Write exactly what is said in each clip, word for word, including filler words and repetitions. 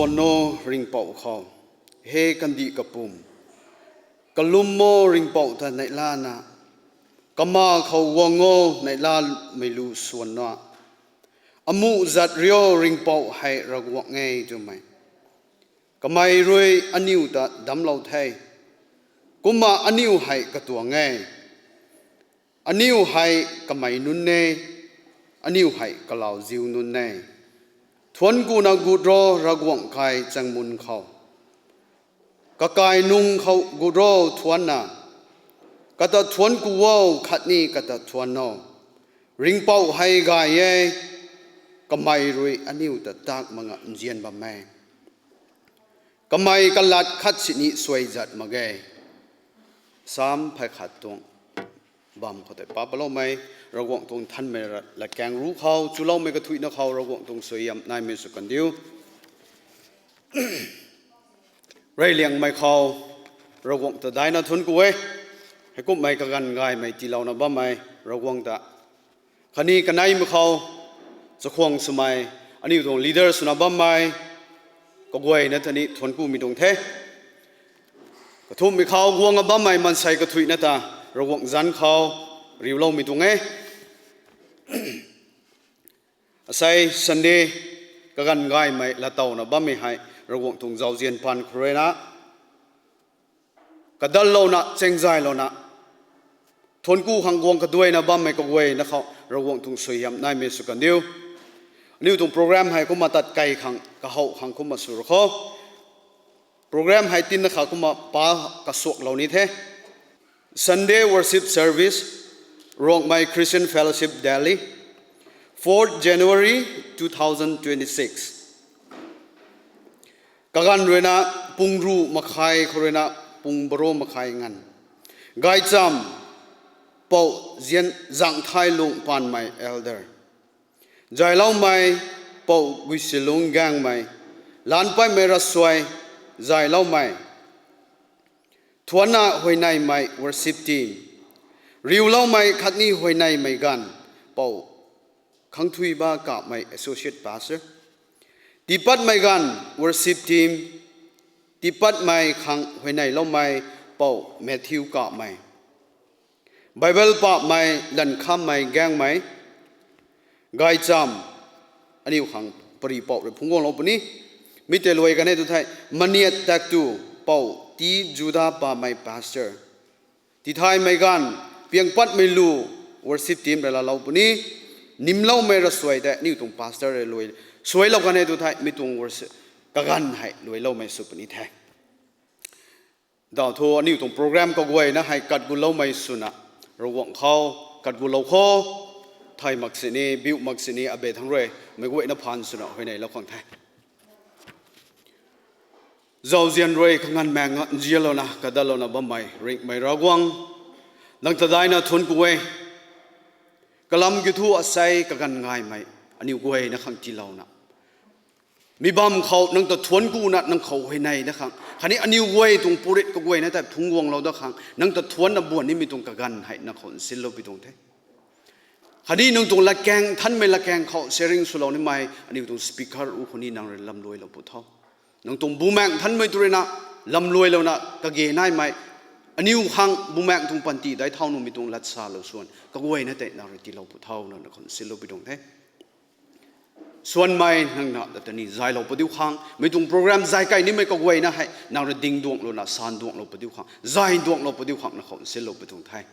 Suan o Ringhpouc khou, he kandih kapwm, kalum o Ringhpouc ta neihlana, kama khou guang o neihlamei lu suan na, amuh zat riu Ringhpouc hei Ravguangc e twmei. Kamei rui aniu ta damclou the, kumna aniu hei katuang e. Aniu hei kamei nunc e, aniu hei kalauziu nunc e. Thuanc kuna gut ro Ravguangc kai changmun khou, kakai nung khou gut ro thuancna, kata thuanc ku o khatni kata thuanc o. Ringhpouc hei gay e, kamei rui aniu ta tak mak nga nzian bam e. Kamei kalat khat sini suai zat mak ge. Sam phay khat tuang bam khou tei pa paloumei, Ravguangc tuang nthanmei latkaeng ruc khou chuloumei kathuicna khou Ravguangc tuang suaihiam naimei sw kandiu. Reyliangmei khou Ravguangc ta daina thuanc ku e. Heikumhmei kaganv gaymei tiilouna bammei Ravguangc ta, khatni kaneimei khou chakhwang swmei, aniu tuang leader swna bammei kaguayna ta ni thuanc kumei tuang the. Kathumhmei khou guang a bammei maansei kathuicna ta Ravguangc zanc khou riuloumei tuang e. Asei Sunday kaganv gaymei latowna bammei hei Ravguangc tuang zauzian paan khou ruina kadallouna, chaengzaylouna, thuanc ku khang guang kaduaina bammei kaguayna khou Ravguangc tuang suaihiam naimei sw kandiu. Aniu tuang program hei kumna tat kei khang, kahow khang kumna sw ru kho. Program hei tinna kha kumna pa kasuaklou ni the. Sunday Worship Service, Rongmei Christian Fellowship, Delhi, fourth January two thousand twenty-six. Kaganv ruina pung ruh makhai khou ruina pung baro makhai nganv. Gaychamv, Pou Zian Zangthailung Paanmei, Elder. Zayloumei, Pou Guisilung Gaengmei. Laanc patmei ravsuai, zayloumei, thuanna huayneymei worship team. Riuloumei khatni huayneymei ganv, Pou Khangthuiba Kapmei, Associate Pastor. Tiipatmei ganv worship team, tiipatmei khang huayneyloumei Pou Matthew Kapmei. Bible papmei Lankhammei Gaengmei. Gaychamv, aniu khang pari Pou rui phungc guanglou puni. Mi tei luai kan e tu thei, Maniat Taktu, Pou T Juda Pamei, Pastor. Tithaymei ganv, Piangpatmei Lu, worship team rui laalou puni. Nimloumei ravsuai tei aniu tuang pastor rui luai suailou kan e tu thei, mi tuang worship kaganv hei luailoumei sw puni the. Daw thu aniu tuang program kaguayna hei katguloumei swna, Ravguangc khou katgulou kho. Thay mak sini, biu mak sini, abe thangc rui meic guayna phaan swna huayneylou khang the. Zauzian rui kanganv maengna nzianlouna kadallouna bammei ringhmei Ravguangc, nang ta daina thuanc ku e. Kalam kiu thu asei kaganv gaymei aniu guayna khang tiilouna, mi bam khou nang ta thuanc kuna nang khou huayneyna khang khatni aniu guay tuang purit kaguayna tei phungc guanglou dat khang nang ta thuancna buan nimei tuang kaganv hei nang khou nsinlou pi tuang the. Khatni nang tuang latkaeng nthanmei latkaeng khou sharing swlou nimei aniu tuang speaker u khou ni nang rui lamluailou pu tho. Nang tuang Bumaengh Nthanmei tu ruina lamluailouna kage naimei, aniu khang Bumaengh tuang panty daic thau nuhmei tuang lat salou swan kaguayna tei nang rui tiilou pu tho, nang khou nsinlou pi tuang the. Swanmei nang na ta ni zaylou padiu khang, mi tuang program zay kai nimei kaguayna hei nang rui ding duanglouna san duanglou padiu khang, zay duanglou padiu khang nang khou nsinlou pi tuang the.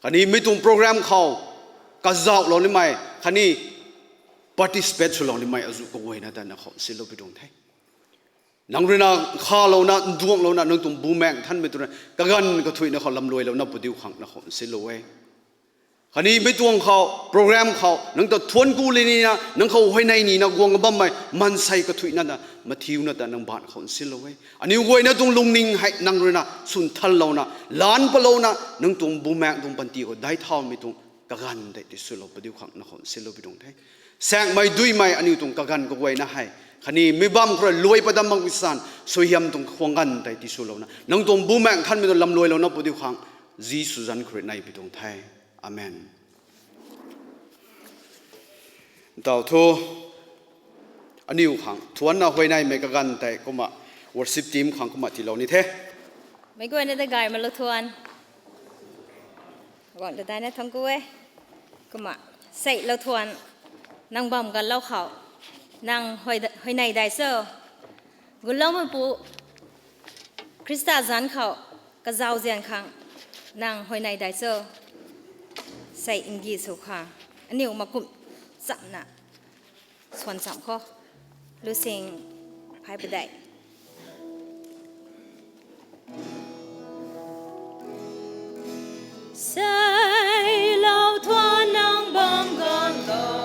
Khatni mi tuang program khou kazauhlou nimei khatni participate swlou nimei azuh kaguayna ta nang khou nsinlou pi tuang the. Nang ruina khalouna nduanglouna nang tuang Bumaengh Nthanmei tu ruina kaganv kathuicna khou lamluailouna padiu khang nang khou nsinlou e. Khatni mi tuang khou program khou nang ta thuanc ku le nina nang khou huayney nina guang bammei maansei kathuicna ta mathiuna ta nang baanc khou nsinlou e. Aniu guayna tuang lungning hei nang ruina swnthanlouna, laanc palouna nang tuang Bumaengh tuang panty khou daic thaumei tuang kaganv tei tiswlou padiu khang nang khou nsinlou pi tuang the. Saekmei duimei aniu tuang kaganv kaguayna hei khatni mi bam khou rui luai padam makmei san suaihiam tuang khwang ganv tei tiswlouna nang tuang Bumaengh Nthanmei tuang lamluailouna padiu khang Jisu zanc khou rui nei pi tuang the. Amen. Taw thu, aniu khang thuanna huayneymei kaganv tei kumna worship team khang kumna tiilou ni the. Meic guayna ta gay malou thuan. Guang ta daina thang ku e. Kumna, seilou thuan, nang bam ganlou khou, nang huay-, huayney dai cho. Guloumeipu, Khrista zanc khou, kazauzian khang, nang huayney dai cho. Sei ngi sw khang, aniu makum chamna, swan cham khou, lusing, phay padeih. Seilou thuan nang bam ganlou.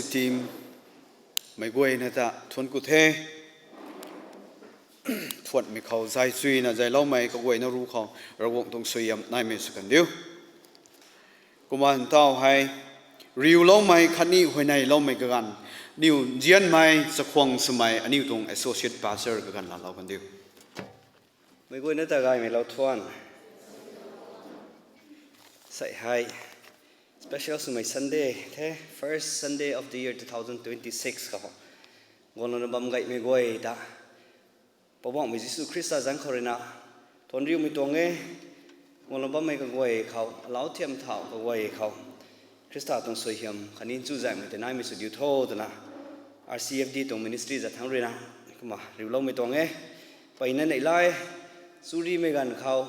Team mei guayna ta thuanc ku the. Thuanmei khou zay chuyna zayloumei kaguayna ru khou Ravguangc tuang suaihiam naimei sw kan diu. Kumna ntau hei riuloumei khatni huayneyloumei kaganv, aniu nzianmei chakhwang swmei aniu tuang associate pastor kaganv laalou kan diu. Mei guayna ta gaymei lou thuan. Sei hei special swmei Sunday the, first Sunday of the year two thousand twenty-six khou guanglouna bam gaymei guay ta Poubauhmei Jisu Khrista zanc khou ruina thuanc riumei tuang e. Guanglouna bammei kaguay khou, alau thiam thau kaguay khou Khrista tuang suaihiam khatni chuzaenghmei tei naimei sw diu tho twna R C F D tuang ministry zat thangc ruina kumna riuloumei tuang e. Peyna neihlai, churimei ganv khou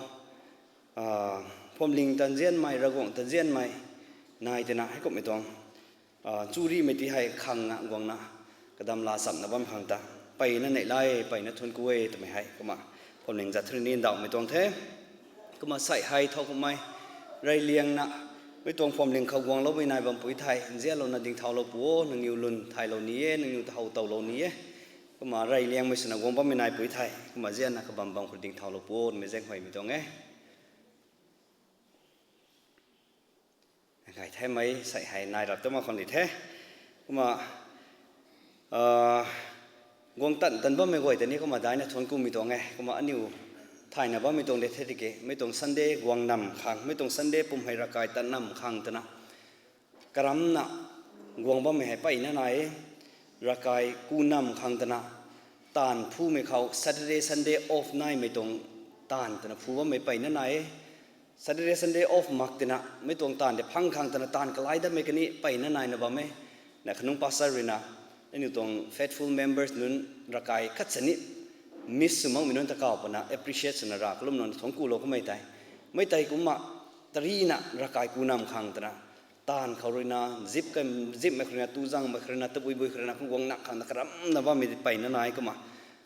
phuamling ta nzianmei, Ravguangc ta nzianmei nai twna heikumhmei tuang churimei ti hei khangna guangna kadam laa chamna bam khang ta peyna neihlai, peyna thuanc ku e twmei hei kumna phuamling zat thangc rui ni ndauhmei tuang the. Kumna sei hei thau kummei reyliangna mei tuang phuamling khou guangloumei nai bampui thei nzianlouna dingthaulou pu o, nangniw lun thaylou ni e, nangniw ta how towlou ni e. Kumna reyliangmei swna guang bammei naipui thei kumna nzianna kabam bam khou dingthaulou pu o twmei zaenghuaymei tuang e. Gay themei sei hei nai rap ta mak khang di the. Kumna guang tan tan bammei guay ta ni kumna daina thuanc kumei tuang e. Kumna aniu thayna bammei tuang de the tiki mei tuang Sunday guang nam khang, mei tuang Sunday pum hei ravkai tat nam khang twna karamna guang bammei hei peyna nai e. Ravkai ku nam khang twna taanv phumei khou Saturday, Sunday off naimei tuang taanv twna phu bammei peyna nai e. Saturday, Sunday off mak twna mei tuang taanv de phang khang twna taanv kalai datmei kani peyna naina bam e. Na khanungc pastor ruina aniu tuang faithful members nunc ravkai khat sa ni miss sw makmei nunc ta kaw pana appreciate swna ra kalum nunc thuanc kulou kamei tei, mei tei kumna tarina ravkai ku nam khang twna taanv khou ruina zip, zipmei khou ruina, tuzangmei khou ruina, tabuibui khou ruina kum guang nak khang ta karamna bammei peyna nai. Kumna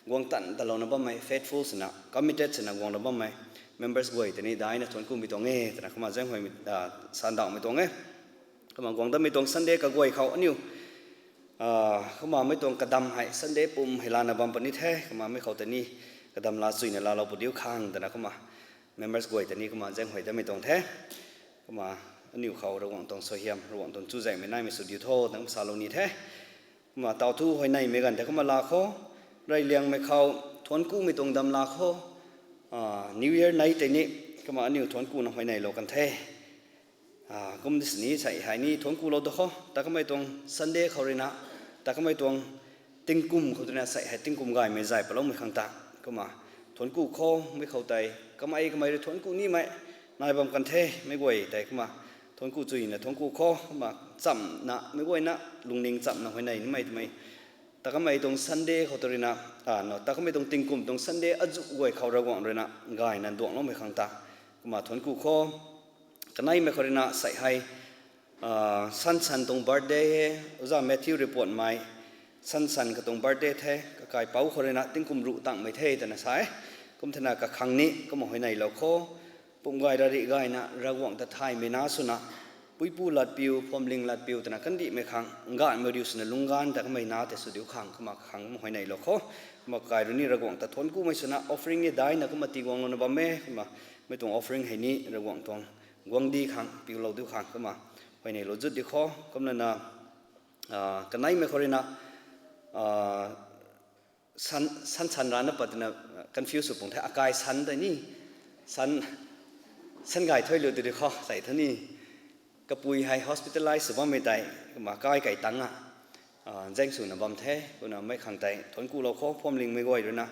guang tan talouna bammei faithful swna, committed swna guanglou bammei members guay ta ni daina thuanc kumei tuang e twna kumna zaenghuaymei, sandauhmei tuang e. Kumna guang datmei tuang Sunday kaguay khou aniu kumna mei tuang kadam hei Sunday pum hei lana bam puni the. Kumna mei khou ta ni kadam laa chuyna laalou pu diu khang twna kumna members guay ta ni kumna zaenghuay datmei tuang the. Kumna aniu khou Ravguangc tuang suaihiam, Ravguangc tuang chuzaenghmei naimei sw diu tho twna salou ni the. Kumna taw thu huayneymei ganv tei kumna laa khou, reyliangmei khou thuanc kumei tuang dam laa khou, New Year nei tei ni kumna aniu thuanc kuna huayneylou kan the. Kum di sini sei hei ni thuanc kulou da khou, ta kamei tuang Sunday khou ruina, ta kamei tuang tingkum khou twna sei hei tingkum gaymei zay paloumei khang ta kumna thuanc ku khou, mei khou tei kamei kamei rui thuanc ku nimei nai bam kan the. Mei guay tei kumna thuanc ku chuyna thuanc ku khou, kumna chamna mei guayna lungning chamna huayney nimei twmei ta kamei tuang Sunday khou ta ruina, ta kamei tuang tingkum tuang Sunday azuh guay khou Ravguangc ruina gayna duangloumei khang ta kumna thuanc ku khou. Kaneimei khou ruina sei hei Sansan tuang birthday he, Oja Matthew rui puanmei Sansan katuang birthday the, kakaipouc khou ruina tingkum ruh tangmei the twna sa e. Kum thena kakhang ni kumna huayneylou khou, pum gay rarih gayna Ravguangc ta thaymei na swna, puipu latpiu, phuamling latpiu twna kandihmei khang nganvmei riu swna lungc ganv ta kamei na tei sw diu khang kumna kakhang kumna huayneylou khou, kumna kakai rui ni Ravguangc ta thuanc kumei swna offering ni daina kumna tiguanglouna bam e. Kumna mei tuang offering hei ni Ravguangc tuang guangcdic khang piulou diu khang kumna huayneylou zut di khou. Kumlana kaneimei khou ruina Sansan rana pat twna confuse sw pung the, akai San tei ni, San, San gay thuilou tw di khou sei thu ni, kapui hei hospitalize sw bammei tei kumna kai kai tangc a zaeng swna bam the. Kumna mei khang tei thuanc kulou khou, phuamlingmei guay ruina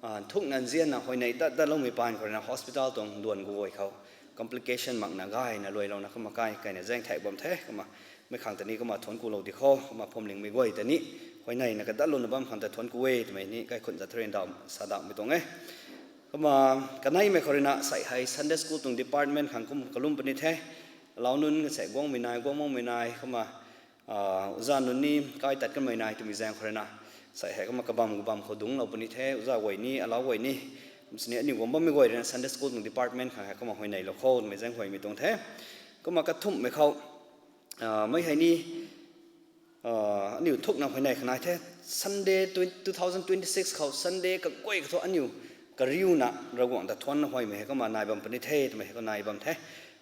nthukna nzianna huayney tat datloumei paan khou ruina hospital tuang duan guay khou complication makna gayna luailouna kumna kai kaina zaeng thak bam the. Kumna mei khang ta ni kumna thuanc kulou di khou, kumna phuamlingmei guay ta ni huayneyna kadatlouna bam khang ta thuanc ku e twmei ni kaikhunc zat tharen daw, sadauhmei tuang e. Kumna kaneimei khou ruina sei hei Sunday school tuang department khang kum kalum puni the. Alau nunc sei guangmei nai, guang makmei nai, kumna oja nunc ni kai tat kanmei nai twmei zaeng khou ruina sei hei kumna kabam kabam khou dungclou puni the. Oja guay ni, alau guay ni, kum sini aniu guang bammei guay ruina Sunday school tuang department khang hei kumna huayneylou khou twmei zaeng huaymei tuang the. Kumna kathumhmei khou mei hei ni aniu thukna huayney kha nai the. Sunday twenty, two thousand twenty-six khou Sunday kaguay kha thu aniu kariuna Ravguangc ta thuanna huaymei hei kumna nai bam puni the twmei hei khou nai bam the.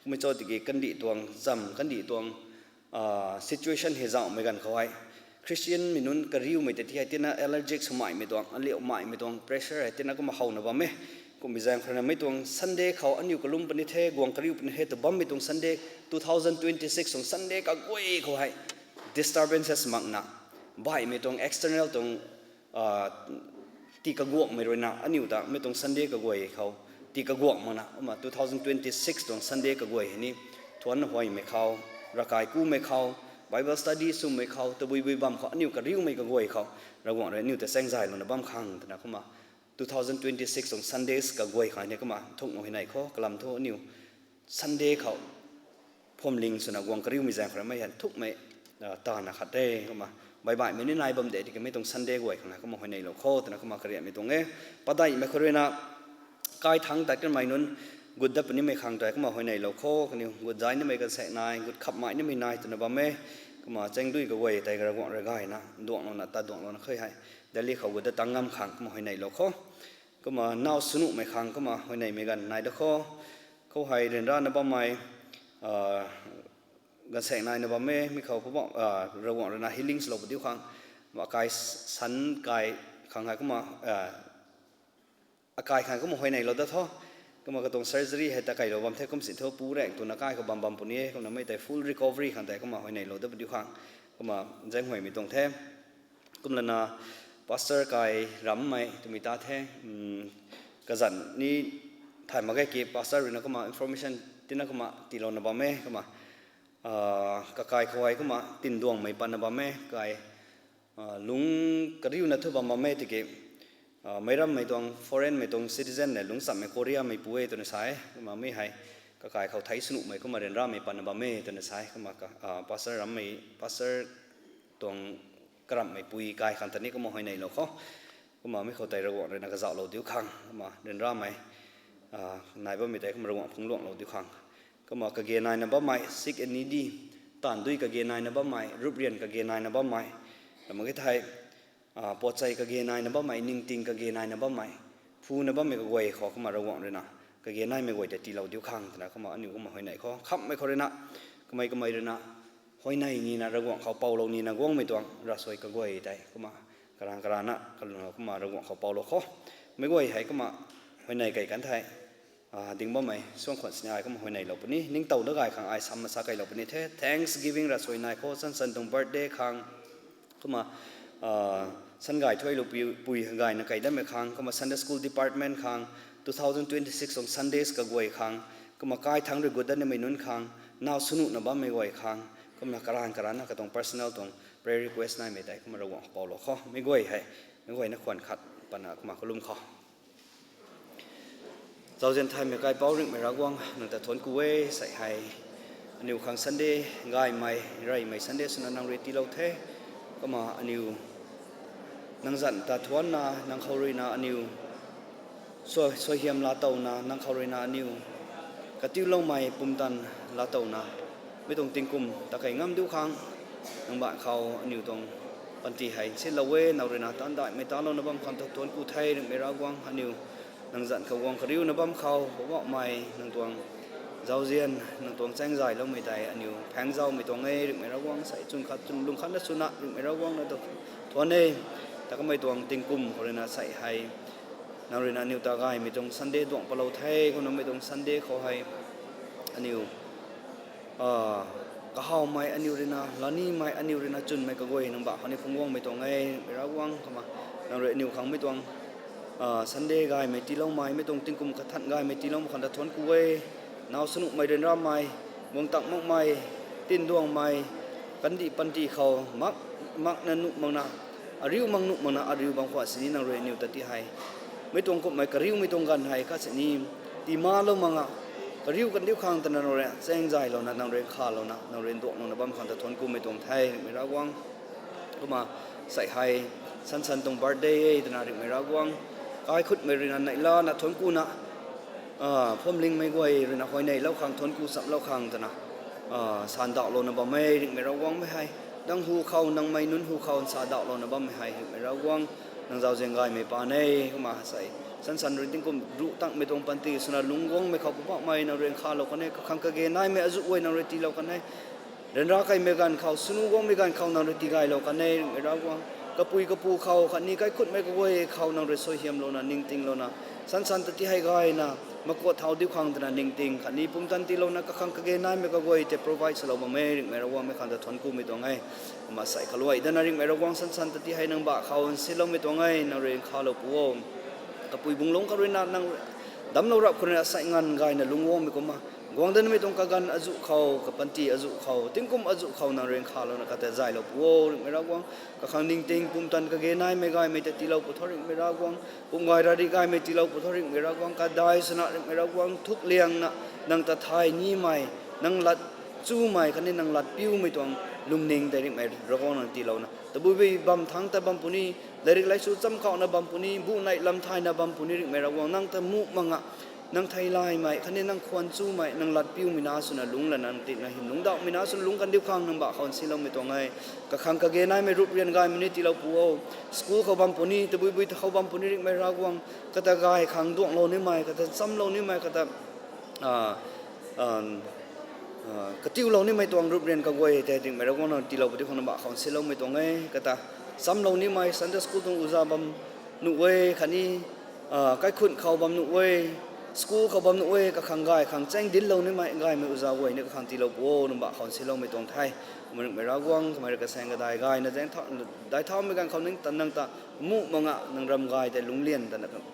Kummei cho tiki kandih tuang zam, kandih tuang situation hei zauhmei ganv khou hei Christian mei nunc kariumei tei ti hei tina allergic swmaimei tuang, aliu maimei tuang, pressure hei tina kumna howna bam e. Kummei zaeng khou rui na mei tuang Sunday khou aniu kalum puni the, guang kariu puni the tw bammei tuang Sunday, two thousand twenty-six tuang Sunday kaguay khou hei disturbances makna, baihmei tuang external tuang tii kaguangmei rui na aniu ta mei tuang Sunday kaguay khou tii kaguang makna kumna two thousand twenty-six tuang Sunday kaguay hei ni thuanna huaymei khou, ravkai kumei khou, Bible study swmei khou, tabui bui bam khou aniu kariumei kaguay khou Ravguangc rui aniu ta chaengzaylouna bam khang twna kumna two thousand twenty-six tuang Sundays kaguay khou ni kumna thukna huayney khou kalam thu aniu Sunday khou phuamling swna guang kariumei zaeng khou rui mei hei thukmei tana khat e kumna baihbaihmei ni nai bam de tiki mei tuang Sunday guay khang hei kumna huayneylou kho twna kumna karianmei tuang e. Padeihmei khou rui na kai thangc tat kanmei nunc gut dat punimei khang tei kumna huayneylou kho, kaniw gut zay nimei kan saek nai, gut khapmei nimei nai twna bam e. Kumna chaengdui kaguay tei Ravguangc rui gayna duanglouna ta duanglouna khe hei Delhi khou gut dat tang ngam khang kumna huayneylou kho. Kumna naw swnuhmei khang kumna huayneymei ganv nai da kho. Khou hei ryanrana bammei ganv saek naina bam e, mi khou Poubauh Ravguangc rui na healing swlou padiu khang, akai san kai khang hei kumna akai khang kumna huayneylou dat tho. Kumna katuang surgery hei ta kailou bam the kum si thu pu raeng twna kai khou bam bam puni e, kumna mei tei full recovery khang tei kumna huayneylou dat padiu khang kumna zaenghuaymei tuang the. Kumlana pastor kai rammei twmei ta the, kazanc ni thay mak ge ki pastor rui na kumna information tina kumna tiilouna bam e kumna kakai khou hei kumna tinduangmei patna bam e kai lung kariuna thu bam bam e tiki meic rammei tuang foreignmei tuang citizen le lungc chammei Koreameipu e twna sa e. Kumna mi hei kakai khou thei swnuhmei kumna ryanramei patna bam e twna sa e. Kumna pastor rammei, pastor tuang karamhmeipui kai khang ta ni kumna huayneylou kho. Kumna mi khou tei Ravguangc rui na kazauhlou diu khang kumna ryanramei nai bammei tei kumna Ravguangc phungc luanglou diu khang. Kumna kage naina bammei sick and needy, taanv dui kage naina bammei, ruprian kage naina bammei, ram mak ge thei potchei kage naina bammei, ningting kage naina bammei, phuna bammei kaguay khou kumna Ravguangc rui na kage naimei guay tei tiilou diu khang twna kumna aniu kumna huayney kho. Khamhmei khou rui na kamei kamei rui na huayney nina Ravguangc khou poulou nina guangmei tuang ravsuai kaguay tei kumna karang karana kaluna kumna Ravguangc khou poulou kho. Meic guay hei kumna huayney kei kan thei ding bammei suang khwan sini ai kumna huayneylou puni, ningtow dat gay khang ai sam masa keylou puni the. Thanksgiving ravsuai nai kho, sansan tuang birthday khang, kumna san gay thuailou pui gayna kei datmei khang, kumna Sunday school department khang, two thousand twenty-six tuang Sundays kaguay khang, kumna kai thangc rui gut dat nimei nunc khang, naw swnuhna bammei guay khang, kumna karang karana katuang personal tuang prayer request naimei tei kumna Ravguangc khou poulou kho. Meic guay hei, meic guayna khwan khat patna kumna kalum kho. Zauzian thaymei kaipouc ringhmei Ravguangc, nang ta thuanc ku e. Sei hei aniu khang Sunday gaymei, reymei Sunday swna nang rui tiilou the. Kumna aniu nang zanc ta thuancna, nang khou rui na aniu suaihiam laatowna, nang khou rui na aniu katiuloumei pumtan laatowna, mi tuang tingkum ta kei ngam diu khang nang baanc khou aniu tuang panty hei nsinlou e. Nang rui na taandaihmei talouna bam khang ta thuanc ku the, ringhmei Ravguangc. Aniu nang zanc khou guang kariuna bam khou Poubauhmei, nang tuang zauzian, nang tuang chaengzayloumei tei aniu phaengzaumei tuang e, ringhmei Ravguangc. Sei chwn khat chwn lung khatna swna ringhmei Ravguangc nang ta thuanc e. Ta kamei tuang tingkum khou rui na sei hei nang rui na aniu ta gaymei tuang Sunday duangc palou the. Kumna mei tuang Sunday khou hei aniu kahawmei aniu rui na, lanimei aniu rui na chwnmei kaguay nang baanc khou ni phungc guangmei tuang e, ringhmei Ravguangc. Kumna nang rui aniu khang mei tuang Sunday gaymei tiiloumei, mei tuang tingkum kathan gaymei tiiloumei khang ta thuanc ku e. Naw swnuhmei, ryanramei, guang tak makmei, tinduangmei, kandih panty khou mak, makna nuh makna, ariu mak nuh makna ariu bam khwan sini nang rui aniu ta ti hei mei tuang kumhmei kariumei tuang ganv hei khat sini tii malou makna, kariu kandiu khang twna nang rui chaengzaylouna, nang rui khalouna, nang rui nduanglouna bam khang ta thuanc kumei tuang the, ringhmei Ravguangc. Kumna sei hei sansan tuang birthday e twna ringhmei Ravguangc, kaikhutmei rui na neihlana thuanc kuna, phuamlingmei guay rui na huayneylou khang, thuanc ku chamlou khang twna sandauhlouna bam e, ringhmei Ravguangc. Mei hei Nang hu khou, nang mei nunc hu khou nsa dauhlouna bammei hei, Ringhmei Ravguangc, nang zauzian gaymei pa e, kumna sei. Sansan rui tingkum ruh tangmei tuang panty swna lungc guangmei khou Poubauhmei nang rui nkhavlou kan e, kakhang kage naimei azuh guay nang rui tiilou kan e. Ryanra kaimei ganv khou, swnu guangmei ganv khou nang rui tigaylou kan e, Ringhmei Ravguangc. Kapui kapu khou, khatni kaikhunmei kaguay khou nang rui suaihiamlouna, ningtinglouna, sansan ta ti hei gayna, makuat thau diu khang twna ningting, khatni pumtan tiilouna, kakhang kage naimei kaguay tei provide swlou bam e, Ringhmei Ravguangc, mei khang ta thuanc kumei tuang e. Kumna sei kaluai dana Ringhmei Ravguangc, sansan ta ti hei nang bah khou nsinloumei tuang e, nang rui nkhavlou pu o. Kapui bung lungc khou ruina nang damclou rap khou ruina sei nganv gayna lungc guangmei kumna, guang danmei tuang kaganv azuh khou, kapanty azuh khou, tingkum azuh khou nang rui nkhavlouna kata zaylou pu o, Ringhmei Ravguangc. Kakhang ningting pumtan kage naimei gaymei ta tiilou pu tho, Ringhmei Ravguangc. Pumgay rari gaymei tiilou pu tho, Ringhmei Ravguangc. Kadai swna, Ringhmei Ravguangc, thukliangna nang ta thay nimei, nang lat chumei khatni nang lat piumei tuang lungning tei, Ringhmei Ravguangc, nang tiilouna, tabui bui bam thangc ta bam puni, lairik laisu cham khou na bam puni, bu nei lam thayna bam puni, Ringhmei Ravguangc, nang ta muh manga, nang theilaymei khatni nang khwan chumei, nang lat piumei na swna lungc lana, nang tina hym lungcdauhmei na swna lungc kan diu khang nang bah khou nsinloumei tuang e. Kakhang kage naimei rup rian gaymei ni tiilou pu o. School khou bam puni, tabui bui ta khou bam puni, Ringhmei Ravguangc. Kata gay khang duanglou nimei, kata chamlou nimei, kata katiulou nimei tuang rup rian kaguay tei, Ringhmei Ravguangc, nang tiilou pu diu khang nang bah khou nsinloumei tuang e. Kata chamlou nimei, Sunday school tuang uza bam nuh e, khatni kaikhun khou bam nuh e, school khou bam nuh e, kakhang gay khang chaeng dinclou nimei gaymei uza guay ni kakhang tiilou pu o, nang bah khou nsinloumei tuang the. Kumna Ringhmei Ravguangc, kamei rui kasaeng kadai gayna zaeng daithaumei ganv khou ning ta nang ta muh manga nang ram gay tei lungclian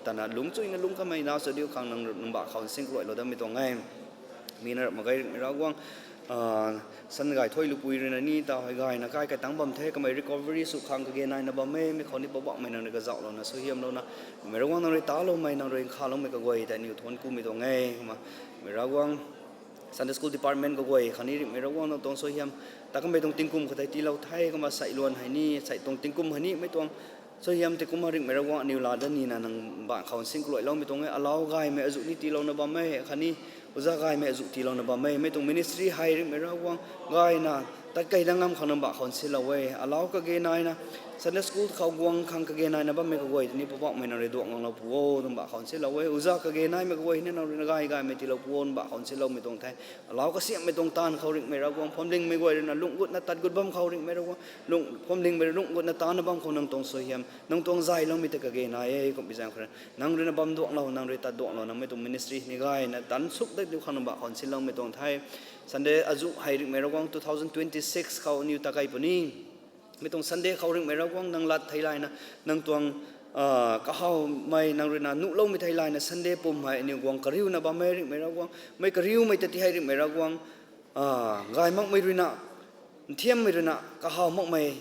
tana lungc chuina lungc kamei na sw diu khang nang, nang bah khou nsin kaluailou datmei tuang e. Mi na rap mak ge, Ringhmei Ravguangc. San gay thuy lupui ruina ni ta hei gayna kai kai tangc bam the, kamei recovery sw khang kage naina bam e, mi khou ni Poubauhmei nang rui kazauhlouna, suaihiamlouna, Ringhmei Ravguangc, nang rui taloumei, nang rui nkhavloumei kaguay tei aniw thuanc kumei tuang e. Kumna Ringhmei Ravguangc, Sunday School Department kaguay khatni, Ringhmei Ravguangc, nang tuang suaihiam ta kamei tuang tingkum kha tei tiilou the. Kumna sei luan hei ni, sei tuang tingkum hei ni mei tuang suaihiam tei kumna, Ringhmei Ravguangc, aniw laa dat nina nang bah khou nsin kaluailoumei tuang e. Alau gaymei azuh ni tiilouna bam e, khatni uza gaymei azuh tiilouna bam e. Mei tuang ministry hei, Ringhmei Ravguangc, gayna tat kei dat ngam khang nang bah khou nsinlou e. Alau kage naina Sunday school khou guang khang kage naina bammei kaguay tei ni Poubauhmei nang rui duangc guanglou pu o, nang bah khou nsinlou e. Uza kage naimei kaguay ni nang rui na gay gaymei tiilou pu o, nang bah khou nsinloumei tuang the. Alau kasiamhmei tuang taanv khou, Ringhmei Ravguangc, phuamlingmei guay ruina lungh gutna tat gut bam khou, Ringhmei Ravguangc, phuamlingmei rui lungh gutna taanna bam khou nang tuang suaihiam, nang tuang zayloumei tei kage nai e. Kummei zaeng khou rui nang ruina bam duanglou, nang rui tat duanglou, nang mei tuang ministry ni gayna tanc suk dat diu khang nang bah khou nsinloumei tuang the. Sunday azuh hei, Ringhmei Ravguangc, two thousand twenty-six khou aniw ta kei puni. Mei tuang Sunday khou, Ringhmei Ravguangc, nang lat theilayna, nang tuang kahawmei nang ruina nuhloumei theilayna Sunday pum hei aniw guang kariuna bam e, Ringhmei Ravguangc. Mei kariumei ta ti hei, Ringhmei Ravguangc, gay makmei ruina, nthiammei ruina kahaw makmei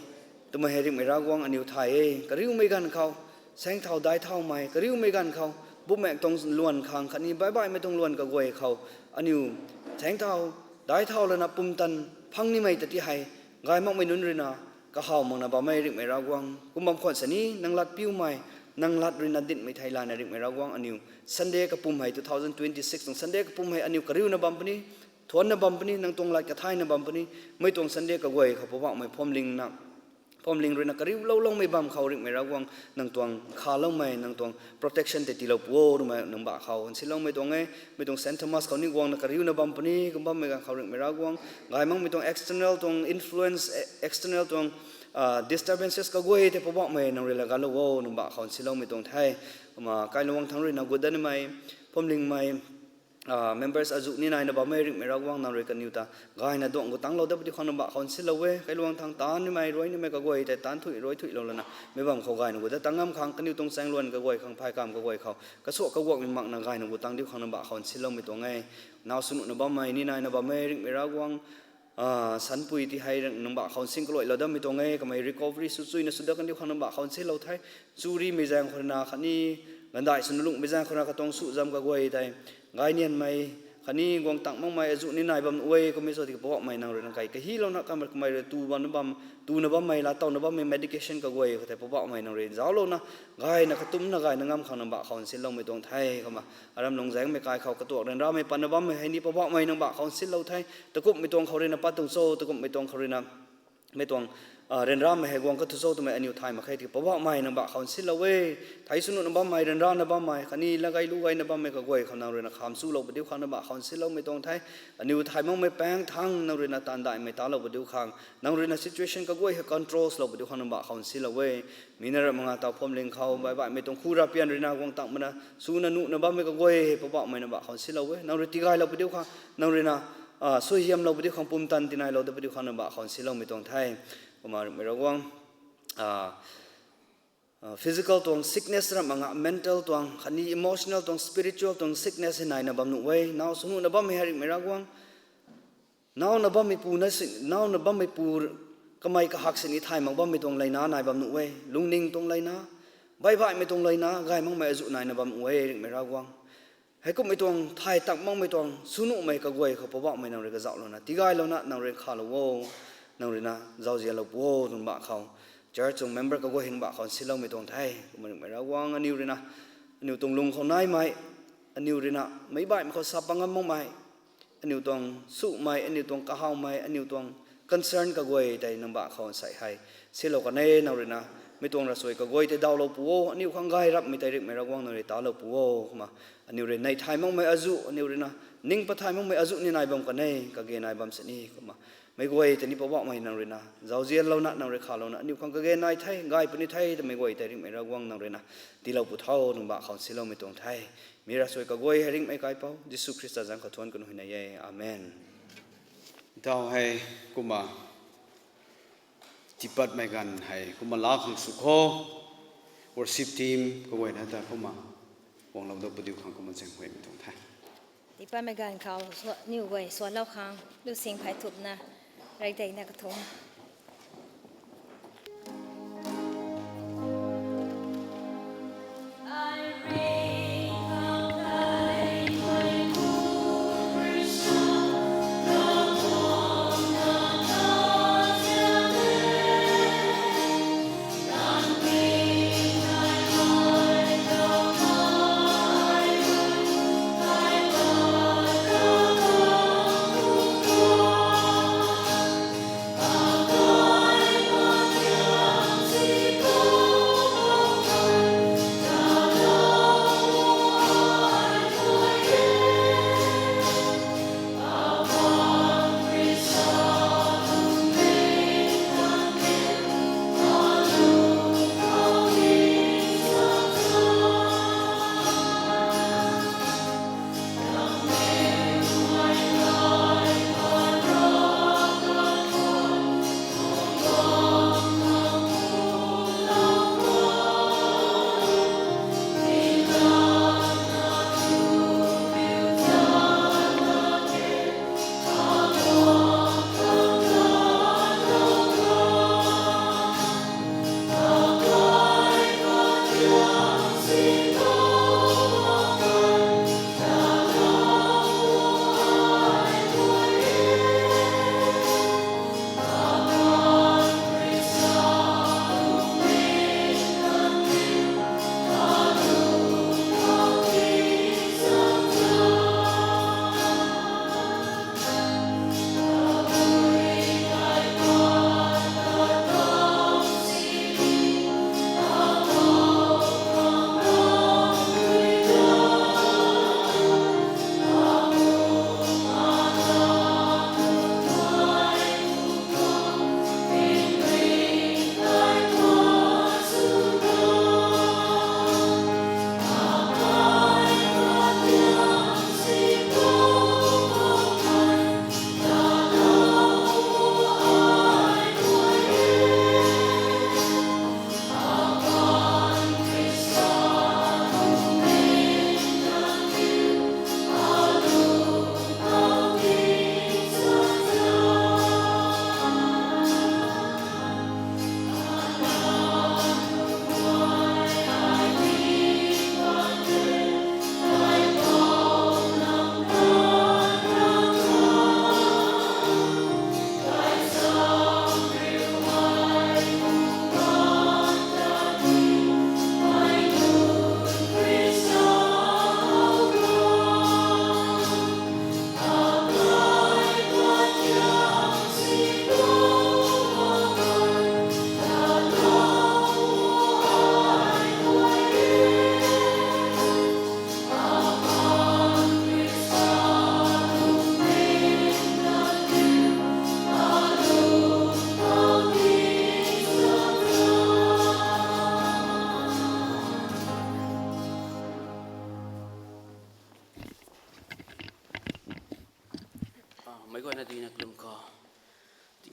twmei hei, Ringhmei Ravguangc, aniw thay e. Kariumei ganv khou, saeng thau daic thaumei, kariumei ganv khou, bumaengc tuang luan khang khatni baihbaihmei tuang luan kaguay khou, aniw saeng thau daic thau lana pumtan phang nimei ta ti hei, gay makmei nunc ruina kahaw makna bam e, Ringhmei Ravguangc. Kum bam khwan sini, nang lat piumei, nang lat ruina dinhmei theilayna, Ringhmei Ravguangc, aniw Sunday kapum hei, two thousand twenty-six tuang Sunday kapum hei aniw kariuna bam puni, thuanna bam puni, nang tuang lat kathayna bam puni. Mei tuang Sunday kaguay khou Poubauhmei phuamling ruina kariulou loumei bam khou, Ringhmei Ravguangc, nang tuang nkhavloumei, nang tuang protection tei tiilou pu o, Ringhmei, nang bah khou nsinloumei tuang e. Mei tuang Saint Thomas khou ni guangna kariuna bam puni, kum bammei ganv khou, Ringhmei Ravguangc, gay makmei tuang external tuang influence, external tuang disturbances kaguay tei Poubauhmei nang rui laa ganclou o, nang bah khou nsinloumei tuang the. Kumna kailuang thangc ruina gut dat nimei, phuamlingmei members azuh ni naina bam e, Ringhmei Ravguangc, nang rui kaniw ta gayna duangc gut tangclou dat pu diu khang nang bah khou nsinlou e. Kailuang thangc taanv nimei, ruai nimei kaguay tei taanv thuy, ruai thuylou lana, mei bam khou gayna gut dat tang ngam khang, kaniw tuang chaengluan kaguay khang, phay kam kaguay khou kasuak kaguakmei makna gayna gut tang diu khang nang bah khou nsinloumei tuang e. Nau swnuhna bammei ni naina bam e, Ringhmei Ravguangc. Sanpui ti hei nang bah khou nsin kaluailou datmei tuang e. Kamei recovery sw chuina sw dat kan diu khang nang bah khou nsinlou the. Churimei zaeng khou ruina khatni gandai swna lunghmei zaeng khou ruina katuang su zam kaguay tei, gaynianmei khatni guang tang makmei azuh ni nai bam nuh e. Kummei sw tiki Poubauhmei nang rui nang kai kahilouna, kamei rui tu bam, tuna bammei, laatowna bammei medication kaguay khou tei Poubauhmei nang rui zauclouna, gayna katumcna gayna ngam khang nang bah khou nsinloumei tuang the. Kumna aram lungzaengmei kai khou katuak ryanramei patna bammei hei ni Poubauhmei nang bah khou nsinlou the. Takumhmei tuang khou ruina pat tuang cho, takumhmei tuang khou ruina mei tuang ryanramei hei guang kathu cho twmei aniu thay mak khe tiki Poubauhmei nang bah khou nsilou e. Thei sw nuhna bammei, ryanrana bammei, khatni lagay lu gayna bammei kaguay khou nang rui na kham chulou padiu khang nang bah khou nsiloumei tuang the. Aniu thay makmei paeng thangc nang rui na taanv daihmei talou padiu khang, nang rui na situation kaguay hei control swlou padiu khang nang bah khou nsilou e. Mi na ra manga taw phwamling khou baih baihmei tuang khu rapian rui na guang tang mana swna nuhna bammei kaguay hei Poubauhmei nang bah khou nsilou e. Nang rui tigaylou padiu khang, nang rui na suaihiamlou padiu khang, pumtan tinailou da padiu khang nang bah khou nsiloumei tuang the. Kumna rikmei Ravguangc, physical tuang sickness ram anga mental tuang khatni emotional tuang spiritual tuang sickness hei naina bam nuh e. Naw sw nuhna bammei hei rikmei Ravguangc, nauna bammeipu na si, nauna bammeipu kamei kahak sini thay mak bammei tuang leina nai bam nuh e. Lungning tuang leina, baih baihmei tuang leina, gay makmei azuh naina bam nuh e rikmei Ravguangc. Heikumhmei tuang thay tak makmei tuang sw nuhmei kaguay khou Poubauhmei nang rui kazauhlouna, tigaylouna nang rui khalou o. Nang rui na zauzianlou pu o nang bah khou, church tuang member kaguay hei nang bah khou nsiloumei tuang the. Kumna rikmei Ravguangc, aniu rui na, aniu tuang lung khou naimei, aniu rui na meic baihmei khou sa pat ngam makmei, aniu tuang sumei, aniu tuang kahawmei, aniu tuang concern kaguay tei nang bah khou nsei hei silou kan e. Nang rui na mi tuang ravsuai kaguay tei dawlou pu o. Aniu khang gay rapmei tei rikmei Ravguangc nang rui talou pu o. Kumna aniu rui nei thay makmei azuh, aniu rui na ning pat thay makmei azuh ni nai bam kan e, kage nai bam sini. Kumna meic guay tei ni Poubauhmei nang rui na zauzianlouna, nang rui khalouna, aniu khang kage nai the, gay puni the twmei guay tei rikmei Ravguangc nang rui na tiilou pu tho, nang bah khou nsiloumei tuang the. Mi ravsuai kaguay hei rikmei kaipouc Jisu Khrista zanc khou thuanc kanu hei nai e. Amen. Tau hei kumna tiipatmei ganv hei kumna laa khang sw kho, worship team kaguayna ta kumna guanglou da padiu khang kumna zaenghuaymei tuang the. Tiipatmei ganv khou sw, aniu guay swanlou khang lusing phey thumna, rey teina kathumh.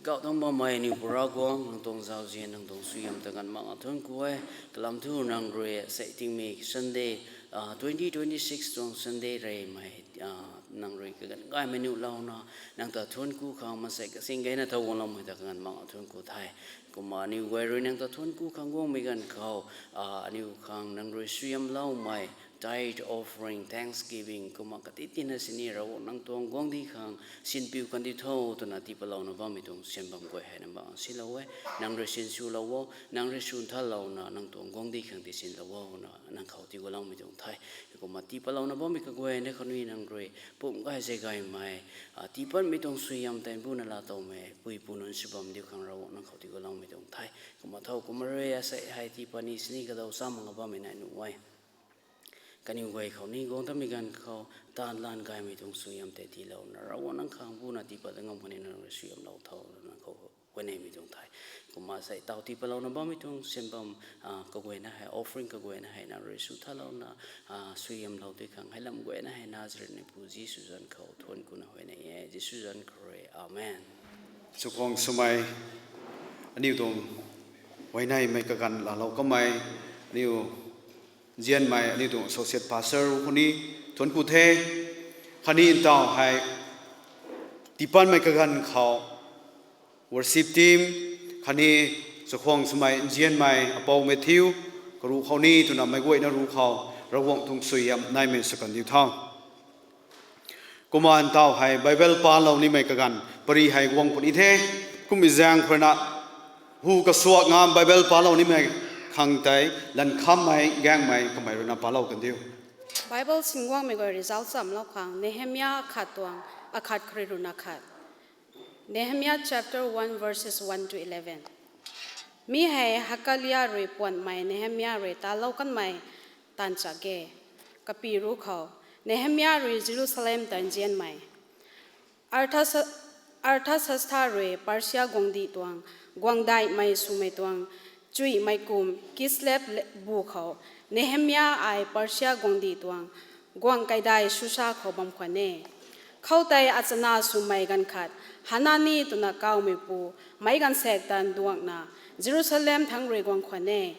Zauc tuang bammei aniu Pu Ravguangc, nang tuang zauzian, nang tuang suaihiam ta ganv mak a thuanc ku e. Kalam thu nang rui sei tingmik Sunday, twenty twenty-six tuang Sunday reymei, nang rui kaganv gaymei nuhlouna, nang ta thuanc ku khang maansei kasing gayna thau guangloumei ta kaganv mak a thuanc ku the. Kumna aniu guay rui nang ta thuanc ku khang guangmei ganv khou, aniu khang nang rui suaihiamloumei tithe, offering, thanksgiving kumna kati tina sini Ravguangc nang tuang guangcdic khang sinpiu kandi tho twna tiipatlouna bammei tuang syan bam guay hei nang bang silou e. Nang rui sinswlou o, nang rui swn thalouna nang tuang guangcdic khang tiisinlou o na nang khou tiiguloumei tuang the. Kumna tiipatlouna bammei kaguayna khou ni nang rui pumc gay zei gaymei, tiipatmei tuang suaihiam tei mbuna laa towmei puipu nunc sw bam diu khang Ravguangc nang khou tiiguloumei tuang the. Kumna thow kumna rui asei hei tiipat ni sini kadaw sa mak a bammei nai nuh e. Kaniw guay khou ni guang tamei ganv khou taanv lan gaymei tuang suaihiam tei tiilouna Ravguangc nang khang buna tiipat ngam kani nang rui suaihiamlou tho nang khou huayneymei tuang the. Kumna sei taw tiipatlouna bammei tuang syan bam kaguayna hei, offering kaguayna hei nang rui sw thalouna suaihiamlou di khang hei lam guayna hei Nazareth nipu Jisu zanc khou thuanc kuna huayney e. Jisu zanc khou rui, Amen. Chakhwang swmei, aniu tuang huayneymei kaganv laalou kamei, aniu nzianmei aniu tuang associate pastor khou ni thuanc ku the. Khatni ntaw hei tiipatmei kaganv khou worship team khatni chakhwang swmei nzianmei apou Matthew, karuh khou ni twna meic guayna ruc khou Ravguangc tuang suaihiam naimei sw kandiu tho. Kumna ntaw hei Bible palou nimei kaganv pary hei guang puni the. Kummei zaeng khou ruina hu kasuak nga Bible palou nimei khang tei Lankhammei Gaengmei kamei ruina palou kandiu. Bible sin guangmei guay result chamlou khang Nehemia akhat tuang, akhat khou rui ruhna khat. Nehemia chapter one verses one to eleven. Mi hei Hakalia rui puanhmei Nehemia rui talou kanmei taanv chak e. Kapi ruc khou Nehemia rui Jerusalem ta nzianmei Arthasa- Arthasasta rui Persia guangcdic tuang guangdaihmei swmei tuang chuihmei kum Kislev le- bu khou Nehemia ai Persia guangcdic tuang guangh kaidai Susa khou bam khwan e. Khoutei achana swmei ganv khat Hanani twna kawmeipu meic gaanvsaekc ta nduangna Jerusalem thangc rui guang khwan e.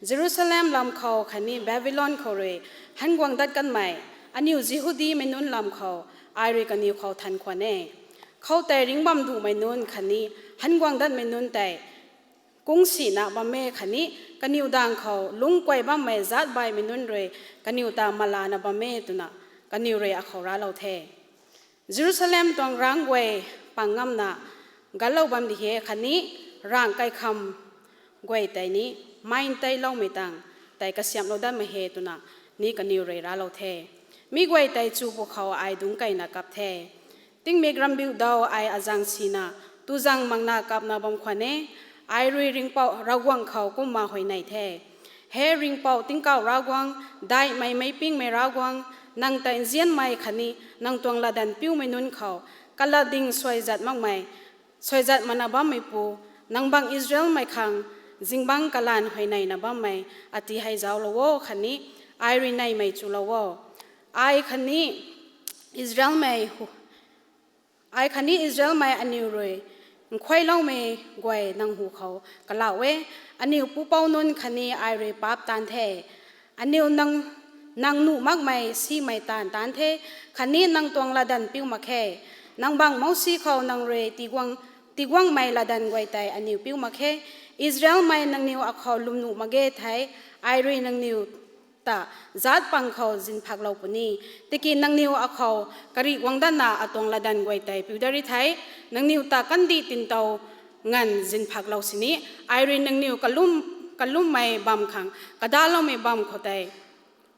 Jerusalem lam khou khatni Babylon khou rui hanguang dat kanmei aniu Jihudimei nunc lam khou ai rui kaniw khou than khwan e. Khoutei ringc bam duhmei nunc khatni hanguang datmei nunc tei kung sina bam e khatni kaniw dang khou lungc kuay bammei zaatc baihmei nunc rui kaniw ta malana bam e twna kaniw rui akhou raclou the. Jerusalem tuang rangc guay pang ngamna ganclou bam di he khatni rangh kaikham guay tei ni mine teiloumei tang tei kasiamhlou datmei he twna ni kaniw rui raclou the. Mi guay tei chu pwkhou ai dungc keyna kap the. Tingmik rambiu daw ai azang sina tuzang makna kapna bam khwan e. Ai rui ringhpouc Ravguangc khou kumna huayney the: He ringhpouc tingkauh Ravguangc, daihmei meicpingmei Ravguangc, nang tei nzianmei khatni nang tuang latdanv piumei nunc khou kalat ding suaizat makmei, suaizat makna bammeipu, nang bang Israelmei khang zingbangc kalanv huayneyna bammei ati hei zauclou o khatni ai rui neymei chulou o. Ai khatni Israelmei hu- Ai khatni Israelmei aniw rui nkhuailoumei guay nang hu khou kalau e. Aniw pupouc nunc khatni ai rui paap taanv the. Aniw nang, nang nuh makmei simei taanv taanv the, khatni nang tuang latdanv piu mak khe. Nang bang Mousi khou nang rui tiguang, tiguangmei latdanv guay tei aniw piu mak khe. Israelmei, nangniw akhou lwmnuh mak ge thei, ai rui nangniw ta zaatc pang khou zinphak lou puni. Tiki nangniw akhou karih guang datna atuang latdanv guay tei piu dat ri thei, nangniw ta kandih tintow nganv zinphak lou sini, ai rui nangniw kalum, kalummei bam khang kadaloumei bam khou tei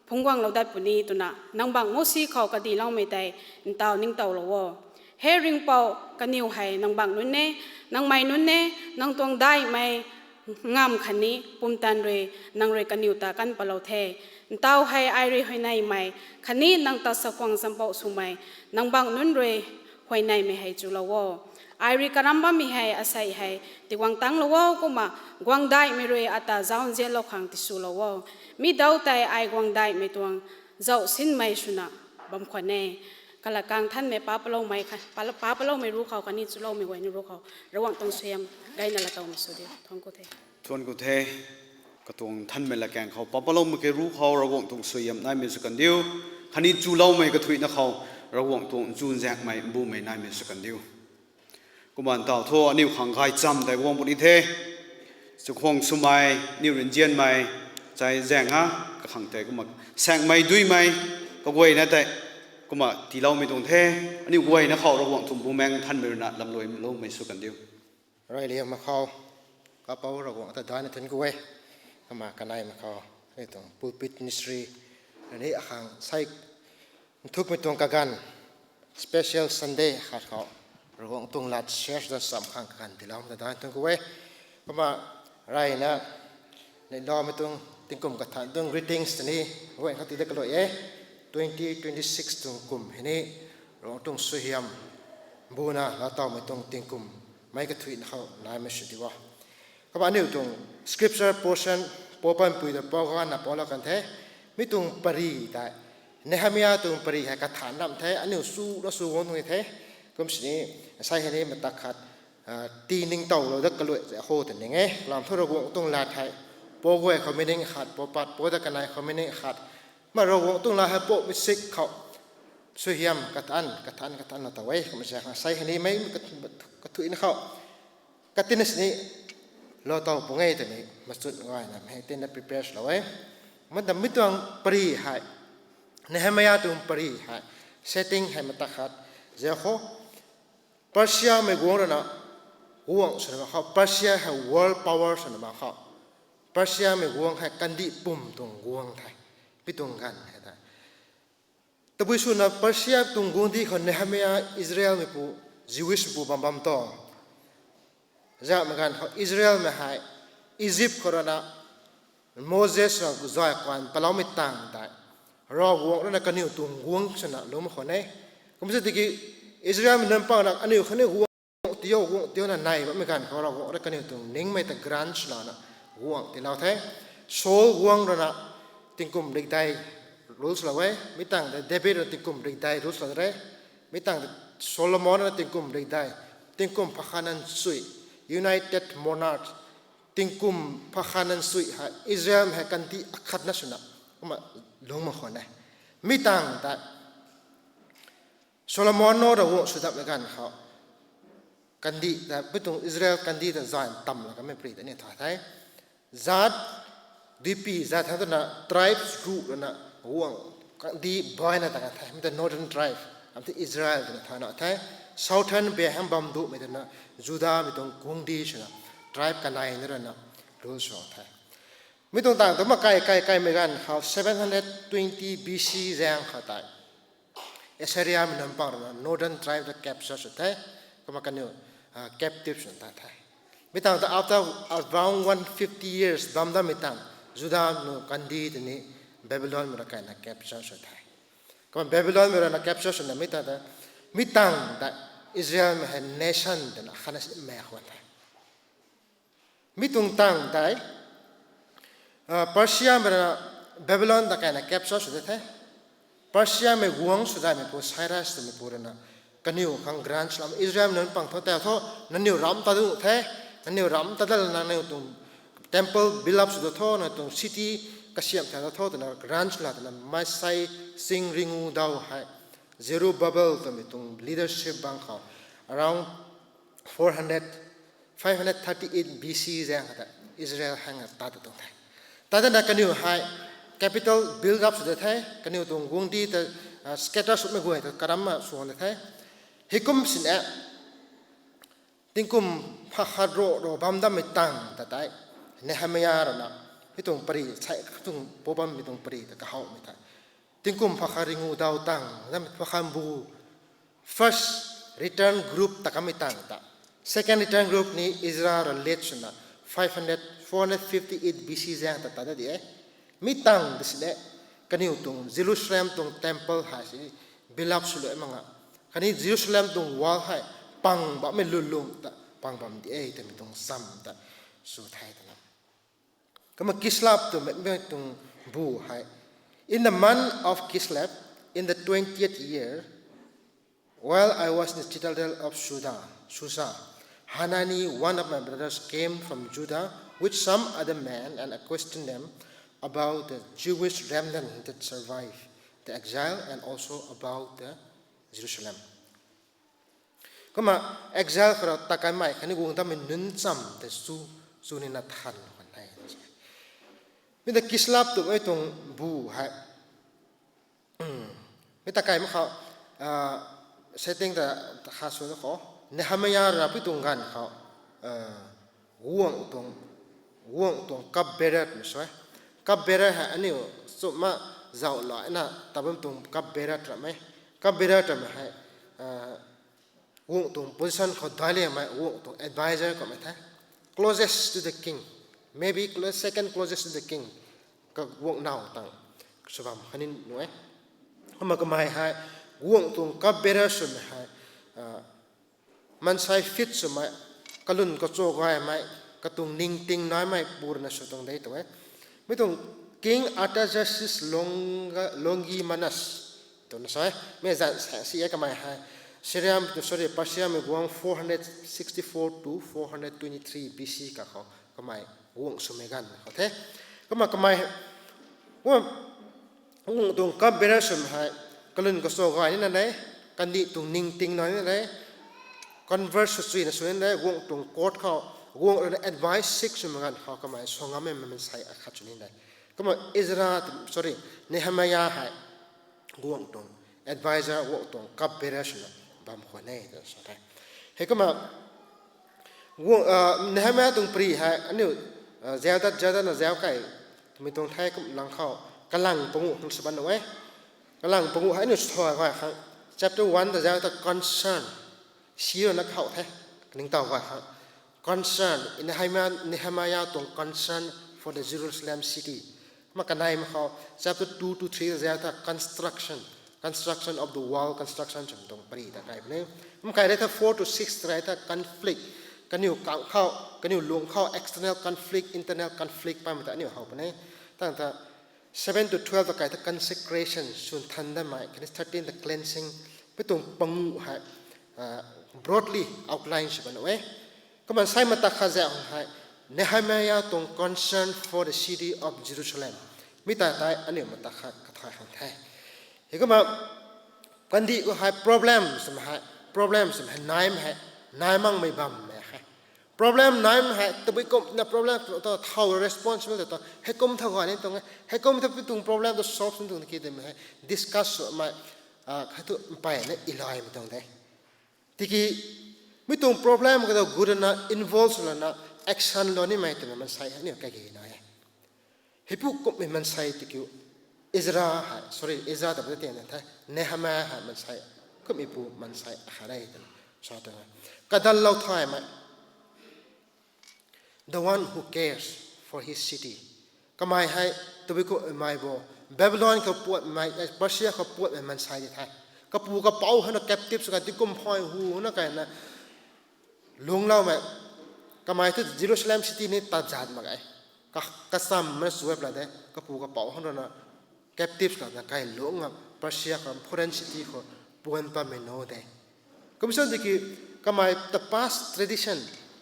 phungc guanglou dat puni twna nang bang Mousi khou kadiloumei tei ntaw ningtowlou o. He ringhpouc, kaniw hei nang bang nunc e, nangmei nunc e, nang tuang daihmei ngamv khatni pumtan rui nang rui kaniw ta kan patlou the. Ntaw hei ai rui huayneymei khatni nang ta sakhwang champouh swmei nang bang nunc rui huayneymei hei chulou o. Ai rui karam bammei hei asei hei tiguang tanglou o, kumna guangdaihmei rui ata zauc nzianlou khang tiswlou o. Mi daw tei ai guangdaihmei tuang zauc sinmei swna bam khwan e. Alakang thanmei pa paloumei kha, pa, pa paloumei ru khou khatni chuloumei guay ni ru khou Ravguangc tuang suaihiam gayna laatowmei sw diu. Thuanc ku the. Thuanc ku the. Katuang thanmei latkaeng khou pa paloumei khe ru khou Ravguangc tuang suaihiam naimei sw kan diu. Khatni chuloumei kathuicna khou Ravguangc tuang nchunzaenghmei mbumei naimei sw kan diu. Kumna taw thu aniu khang gaychamv tei guang puni the. Chakhwang swmei, aniu rinzianmei, chai zaeng ha, kakhang tei kumna saengmei duimei, kaguayna tei, kumna tiiloumei tuang the, aniu guayna khou Ravguangc tuang Bumaengh Nthanmei ruina lamluai loumei sw kan diu. Reyliangmei khou, kapou Ravguangc ta daihna thuanc ku e, kumna kanei mak khou, aniu tuang pulpit ministry, ani akhang sai nthukmei tuang kaganv, special Sunday khat khou, Ravguangc tuang lat share da sam khang kaganv tiiloumei ta daihna thuanc ku e. Kumna reyna, neiloumei tuang tingkum kathan tuang greetings tei ni, guayna khou tii dat kalui e, twenty twenty-six tuang kum hei ni, Ravguangc tuang suaihiam, mbuna laatowmei tuang tingkum, mei kathuicna khou naimei sw diu o. Kumna aniu tuang scripture portion, Poubauhmei ta pou ganna poulou kan the, mi tuang pary tei, Nehemia tuang pary hei kathan ram the, aniu swna sw guang tuang the, kum sini, sai hei ni matak khat, tii ningtowlou dat kalui tei ho ta ning e, lam thu Ravguangc tuang lat hei, pou guay khou meaning khat, pou pat, pou dat kanei khou meaning khat, kumna Ravguangc tuang lat hei poumei sik khou, suaihiam kathan, kathan, kathan laatow e, kumna sa khang sai hei ni mei, kathuicna khou, katina sini, laatow pung e twmei, machut gayna mei tina prepare lou e. Kumna mi tuang pary hei, Nehemia tuang pary hei, setting hei matak khat, zauc khou, Persiamei guangc ruina, guangc swna mak khou, Persia hei world power swna mak khou, Persiamei guangc hei kandih pum tuang guangc the, mi tuang ganv hei tei. Tabui swna Persia tuang guangcdic khou Nehemia Israelmeipu, Jewishpu bam bam tuang. Zaumei ganv khou Israelmei hei Egypt khou ruina Moses ruina zay kuan paloumei tangv tei, Ravguangc ruina kaniw tuang guangc swna lungc khwan e. Kumna tiki Israelmei nunc pang na aniu khatni guangc tiiu, guangc tiiuna nai bammei ganv khou Ravguangc ruina kaniw tuang ningmei ta grant swlouna guangc tiilou the. Saul guangc ruina tingkum rikdei rule swlou e. Mi tangv tei David ruina tingkum rikdei rule swlou de. Mi tangv tei Solomon ruina tingkum rikdei, tingkum pha khatna nchui, United Monarch, tingkum pha khatna nchui hei Israelmei hei kandih akhatna swna kumna lungc mak khwan e. Mi tangv tei Solomon ruina guangc sw datmei ganv khou, kandih ta, mi tuang Israel kandih ta zay tamlou kanmei pary ta ni thay the. Zaat, duipi zaat thangc twna tribes group ruina guangc kandih baina ta kan the, mi ta northern tribe, ram ta Israel twna thayna the. Southern bey hang bam duhmei twna Judamei tuang guangcdic swna tribe kanei na ruina rule sw the. Mi tuang tangv tu makai kai kaimei ganv khou seven hundred twenty B C zaeng khou tei Assyriamei nunc pang ruina northern tribe ta capture sw the, kumna kaniw captive swna ta the. Mi tangv ta after around one fifty years bam datmei tangv, Juda nunc kandih tei ni Babylonmei ruina kaina capture sw the. Kumna Babylonmei ruina capture swna mi tangv ta, mi tangv ta Israelmei hei nation twna khatna si mak khwan the. Mi tuang tangv tei, Persiamei ruina Babylon ta kaina capture sw de the. Persiamei guangc sw daihmeipu Cyrus twmeipu ruina kaniw khang grant swlou, Israelmei nunc pang thu tei thu, nangniw ram ta dun the, nangniw ram ta dat lana nangniw tuang temple build up sw da tho, nangniw tuang city kasiamh ta da tho twna grant swlou twna maansei sing ringu daw hei Zerubbabel twmei tuang leadership bang khou around four hundred, five hundred thirty-eight B C zaeng khou ta Israel hang tat tuang the. Tat dana kaniw hei capital build up sw de the, kaniw tuang guangcdic ta scatter swmei guay ta karamna sw de the. Heikum sini tingkum pha khat ro ro bam datmei tangv ta tei Nehemia ruina mi tuang pary, sai tuang pou bammei tuang pary ta kahawmei the. Tingkum pha khat ringu daw tangv, pha khat mbu, first return group ta kamei tangv ta, second return group ni Ezra ruina lead swna five hundred, four hundred fifty-eight B C zaeng ta tat di e. Mi tangv di sini kaniw tuang Jerusalem tuang temple hei si build up swlou mak nga, khatni Jerusalem tuang wall hei pang bammei lwnlung ta pang bam di e twmei tuang cham ta sw the twna. Kumna Kislev twmei tuang bu hei, in the month of Kislev, in the twentieth year, While I was in the citadel of Suda, Susa, Hanani, one of my brothers, came from Judah with some other men and questioned them about the Jewish remnant that survived the exile and also about the Jerusalem. Kumna exile khou rui takaimei khatni guang datmei nuncham tei chu, chu nina than khwan e. Mi ta Kislev twmei tuang bu hei, mi ta kaimei khou, setting ta, ta kha sw khou, Nehemia rui na pui tuang ganv khou, guangc tuang, guangc tuang cupbearer twna sa e. Cupbearer hei aniu chumna zauc lana ta bam tuang cupbearer twmei, cupbearer twmei hei, guangc tuang position khou daic liangmei guangc tuang advisor kummei the. Closest to the king, maybe clo-, second closest to the king, kaguangc naw tang sw bam khatni nuh e. Kumna kamei hei guangc tuang cupbearer swmei hei, maansei fit swmei, kalun kacha gaymei, katuang ningting naimei pu rui na sw tuang de tw e. Mi tuang King Artaxerxes Longa-, Longimanus twna sa e. Mi zanc saeng si e kamei hei. Syria, sorry, Persiamei guangc four hundred sixty-four to four hundred twenty-three B C kakhou kamei guangc swmei ganv khou the. Kumna kamei, guangc tuang cupbearer swmei hei kalun kacha gay nina de, kandih tuang ningting naw nina de, converse sw chuina sw nina de, guangc tuang court khou, guangc rui na advice seek swmei ganv khou kamei suangam e maansei akhat sw nina de. Kumna Ezra, sorry, Nehemia hei guangc tuang advisor, guangc tuang cupbearer swna bam khwan e twna sa the. Heikumna Nehemia tuang pary hei aniu zauc dat, zauc datna zauc kai twmei tuang the kum lang khou, kalang panguh khang sw bam nuh e. Kalang panguh hei aniu sw thay gay khang, chapter one ta zauc ta concern, si rui na khou the, kaningtow gay khang, concern, Nehemia, Nehemia tuang concern for the Jerusalem city. Kumna kaneimei khou chapter two to three ta zauc ta construction, construction of the wall, construction swmei tuang pary ta kai puni. Kumna kai rei ta four to six ta rei ta conflict, kaniw kang khou, kaniw lung khou external conflict, internal conflict pammei ta aniu how puni. Tang ta seven to twelve ta kai ta consecration, swn than datmei, khatni thirteen ta cleansing, mi tuang panguh hei broadly outline sw bam nuh e. Kumna sai mata khat zauc hei Nehemia tuang concern for the city of Jerusalem, mi ta tei aniu mata khat kathay khang the. Heikumna kandih khou hei problem swmei hei, problem swmei hei naimei hei, nai makmei bammei hei, problem naimei hei tabui kumna problem ta thow responsible ta, heikum thow gay ni tuang e, heikum ta pui tuang problem ta solve ni tuang ki twmei hei discuss swmei, khatni mpeyna elaymei tuang de. Tiki mi tuang problem khou ta gut lana involve sw lana action lou nimei twmei maansei aniu kage nai e. Heipu kumhmei maansei tiki Ezra hei, sorry, Ezra ta pui ta tian the, Nehemia hei maansei, kumhmeipu maansei akhat e twna sa tuang e. Kadallou thaymei, the one who cares for his city. Kamei hei tabui kumhmei bo, Babylon khou puatmei, Persia khou puatmei maansei di the. Kapu kapouc hana captive sw ka, tikum phay hu hana kaina lungcloumei. Kamei thu Jerusalem city ni tat zat mak ge. Ka, kachammei sw e pla de, kapu kapouc hana captive sw lana kai lungc a Persia khou, foreign city khou puan pammei nu de. Kum sa tiki kamei ta past tradition,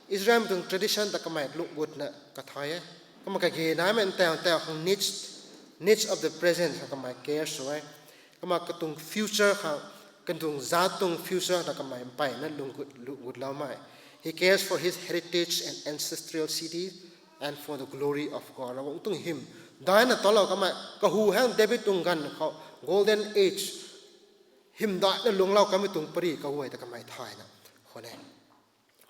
Israelmei tuang tradition ta kamei lungc gutna kathay e. Kumna kage naimei ntau ntau khang needs, needs of the present khang kamei care sw e. Kumna katuang future khang, katuang zat tuang future ta kamei mpeyna lungc gut, lungc gutloumei. He cares for his heritage and ancestral city and for the glory of God. Ravguangc tuang hym daina talou kamei, kahu hang David tuang ganv khou, golden age, hym daina lungclou kamei tuang pary kaguay ta kamei thayna khwan e.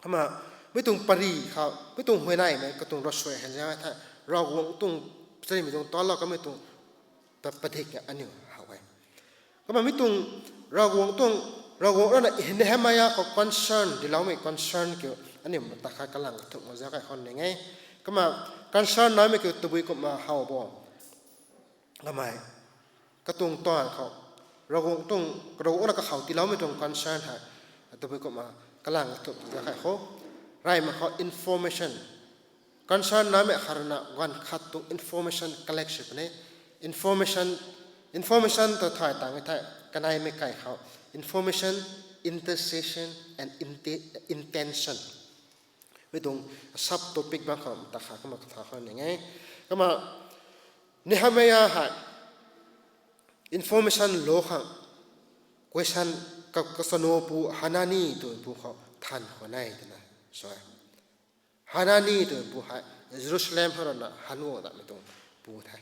Kumna mi tuang pary khou, mi tuang huayneymei katuang ravsuai hei zang the, Ravguangc tuang charimei tuang talou kamei tuang ta padikna aniu how e. Kumna mi tuang Ravguangc tuang, Ravguangc rui na Nehemia khou concern tiiloumei concern kiu aniu mata khat kalang kathumh ma zauc kai khwan ning e. Kumna concern naimei kiu tabui kumhna how bo, kamei katuang taanv khou Ravguangc tuang, Ravguangc na kakhou tiiloumei tuang concern hei tabui kumhna kalang kathumh zauc kai khou. Reymei khou information, concern naimei khat rui na ganv khat tuang information collect sw puni. Information, information ta thay tang e the, kaneimei kai khou information, intercession and inte- intention. Mi tuang sub topic bang khou ta kha kumna katha khou ning e. Kumna Nehemiah hei information lou khang question ka- kachanu pu Hanani twmei pu khou than khwan e twna sa e. Hanani twmei pu hei Jerusalem hei rana han guang datmei tuang pu the.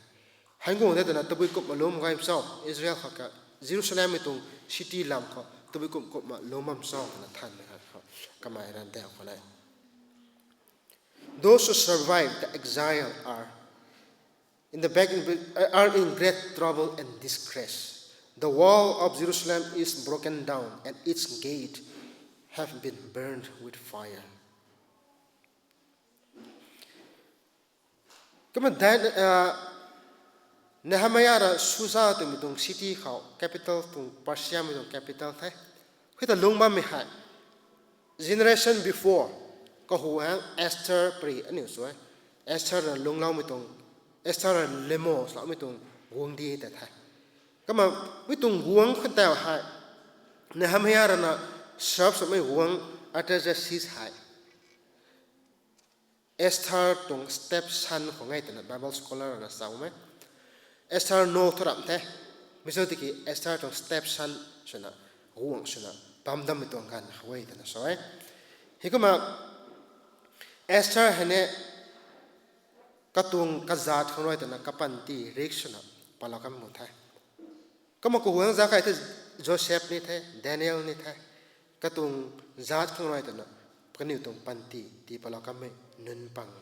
Han guang de twna tabui kumhna lum gay cho, Israel khou ka Jerusalem mei tuang city lam khou tabui kum kumhna lum bam cho twna thanmei khat khou kamei rana de khwan e. Those who survive the exile are in the back, are in great trouble and disgrace. The wall of Jerusalem is broken down, and its gate have been burned with fire. Kumna Dan- Nehemiah ra Susa twmei tuang city khou, capital tuang Persia mei tuang capital the. Khou ta lung bammei hei generation before, kahu hang Esther pari aniu sw e. Esther ra lungloumei tuang, Esther ra lemo swloumei tuang guangcdic tei the. Kumna mi tuang guangc khou tei hei Nehemiah rana serve swmei guangc Artaxerxes hei Esther tuang stepson khou nge twna Bible scholar rana samei. Esther nac thu ramh the. Mi cho tiki Esther tuang stepson swna, guangc swna bam dammei tuang ganv khou e twna sa e. Heikumna Esther hei ni katuang kazat khang rui twna kapanty rik swna palou kam mu the. Kumna kaguangc zat kai the, Joseph ni the, Daniel ni the. Katuang zat khang rui twna kaniw tuang panty tii palou kammei nunc pang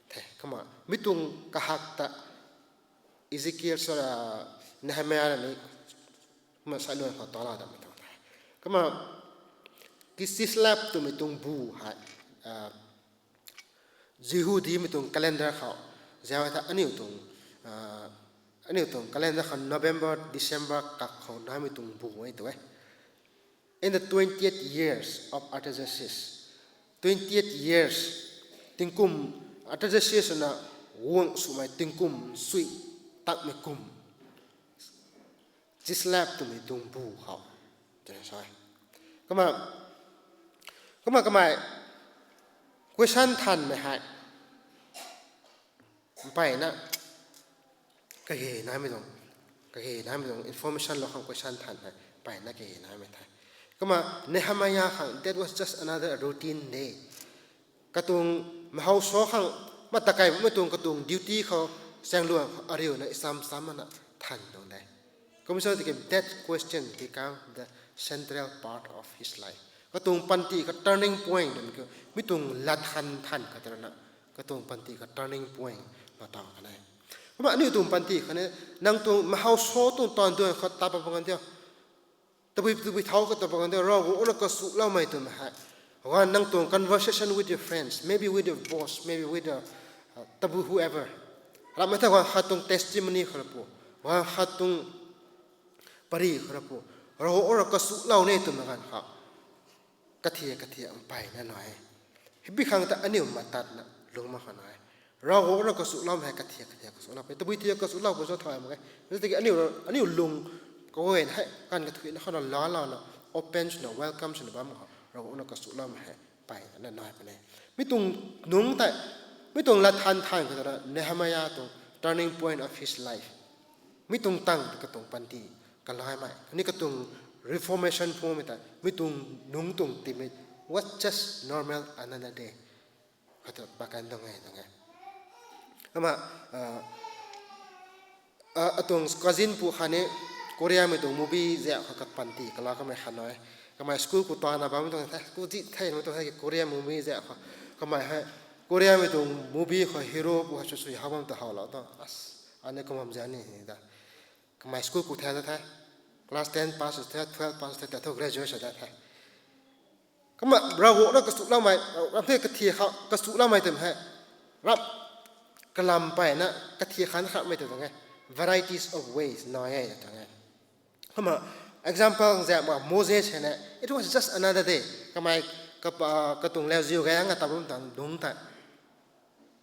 the. Kumna mi tuang kahak ta Ezekiel sa, Nehemiah ni kumna sailuan khou tala datmei tuang the. Kumna Kislev twmei tuang bu hei Jihudimei tuang calendar khou zauc tha aniu tuang, aniu tuang calendar khou November, December kak khou naimei tuang bu e tu e. In the twentieth years of Artaxerxes, twentieth years, tingkum, Artaxerxes na guangc swmei tingkum sui takmei kum, Kislev twmei tuang bu khou twna sa e. Kumna, kumna kamei question thanmei hei mpeyna kage naimei tuang, kage naimei tuang information lou khang question than hei mpeyna kage naimei the. Kumna Nehemiah khang that was just another routine day. Katuang mahau sa khang matakai bammei tuang katuang duty khou chaengluan khou ariuna isam sam mana than tuang de. Kum cho tiki that question become the central part of his life. Katuang panty kha turning point nunc kiu mi tuang lat han than khat rana katuang panty kha turning point na taw kan e. Kumna aniu tuang panty kha ni nang tuang mahau sa tuang taanv duan kha ta pa pa kan tiu. Tabui tabui thau kha ta pa kan tiu, Ravguangc na kasuloumei twmei hei, nang tuang conversation with your friends, maybe with your boss, maybe with your tabui whoever, ramhmei tha guang khat tuang testimony khou ra pu, guang khat tuang pari khou ra pu, Ravguangc na kasulou ne twmei ganv khou kathia kathia mpeyna nai e. Hei bi khang ta aniu matatna lung mak khou nai e. Ravguangc na kasuloumei hei kathia kathia kasulou e. Tabui thia kasulou pu cho thay mak e. Tiki aniu, aniu lung kaguayna hei kan kathuina khou na laalouna open swna welcome swna bam khou Ravguangc na kasuloumei hei mpeyna nai puni. Mi tuang nungc tei, mi tuang lat than than khou ta Nehemiah tuang turning point of his life. Mi tuang tang katuang panty kalaymei khatni katuang reformation phungmei tei mi tuang nungc tuang timei was just normal another day. Kata pakan tuang e tuang e. Kumna atuang cousin pu khatni Koreamei tuang movie zauc khou kapanty kala kamei khat nai e. Kamei school khou tana bammei tuang the, school di thei mei tuang the, Korean movie zauc khou. Kamei hei Koreamei tuang movie khou hero pu hei sw sui how bam ta howlou ta, ane kum bam zan ni ta. Kamei school khou the ta the, class ten pass the, twelve pass the, ta thu graduate sa ta the. Kumna Ravguangc na kasuloumei, ramh the kathia khou kasuloumei twmei hei, rap kalam mpeyna kathia khan khatmei tw tuang e, varieties of ways nai e tuang e. Kumna example zauc ma Moses hei ne, it was just another day. Kamei katuang lauziu gayang a ta bam tang nungc tei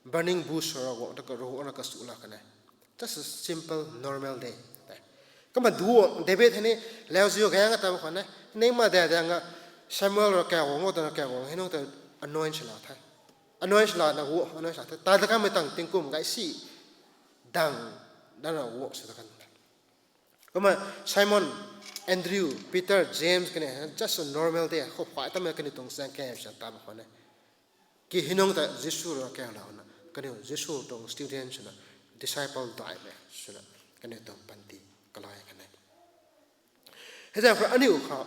burning bush Ravguangc na kasulou kan e. Just a simple normal day. Kumna duang David hei ni lauziu gayang a ta bam khou ne, ning ma de de nga Samuel rui kaw guang o twna kaw guang hei nunc ta anoint sw la the. Anoint sw lana guang, anoint sw la the. Tata kamei tang tingkum gay si dang dana guang sw ta kan the. Kumna Simon, Andrew, Peter, James kani just a normal de khou phay tamei kaniw tuang sang kaw sw tam khwan e. Ki hei nunc ta Jisu rui kaw louna kaniw Jisu tuang student swna, disciple daihmei swna kaniw tuang panty kalai kan e. Hei zaeng khou aniu khou,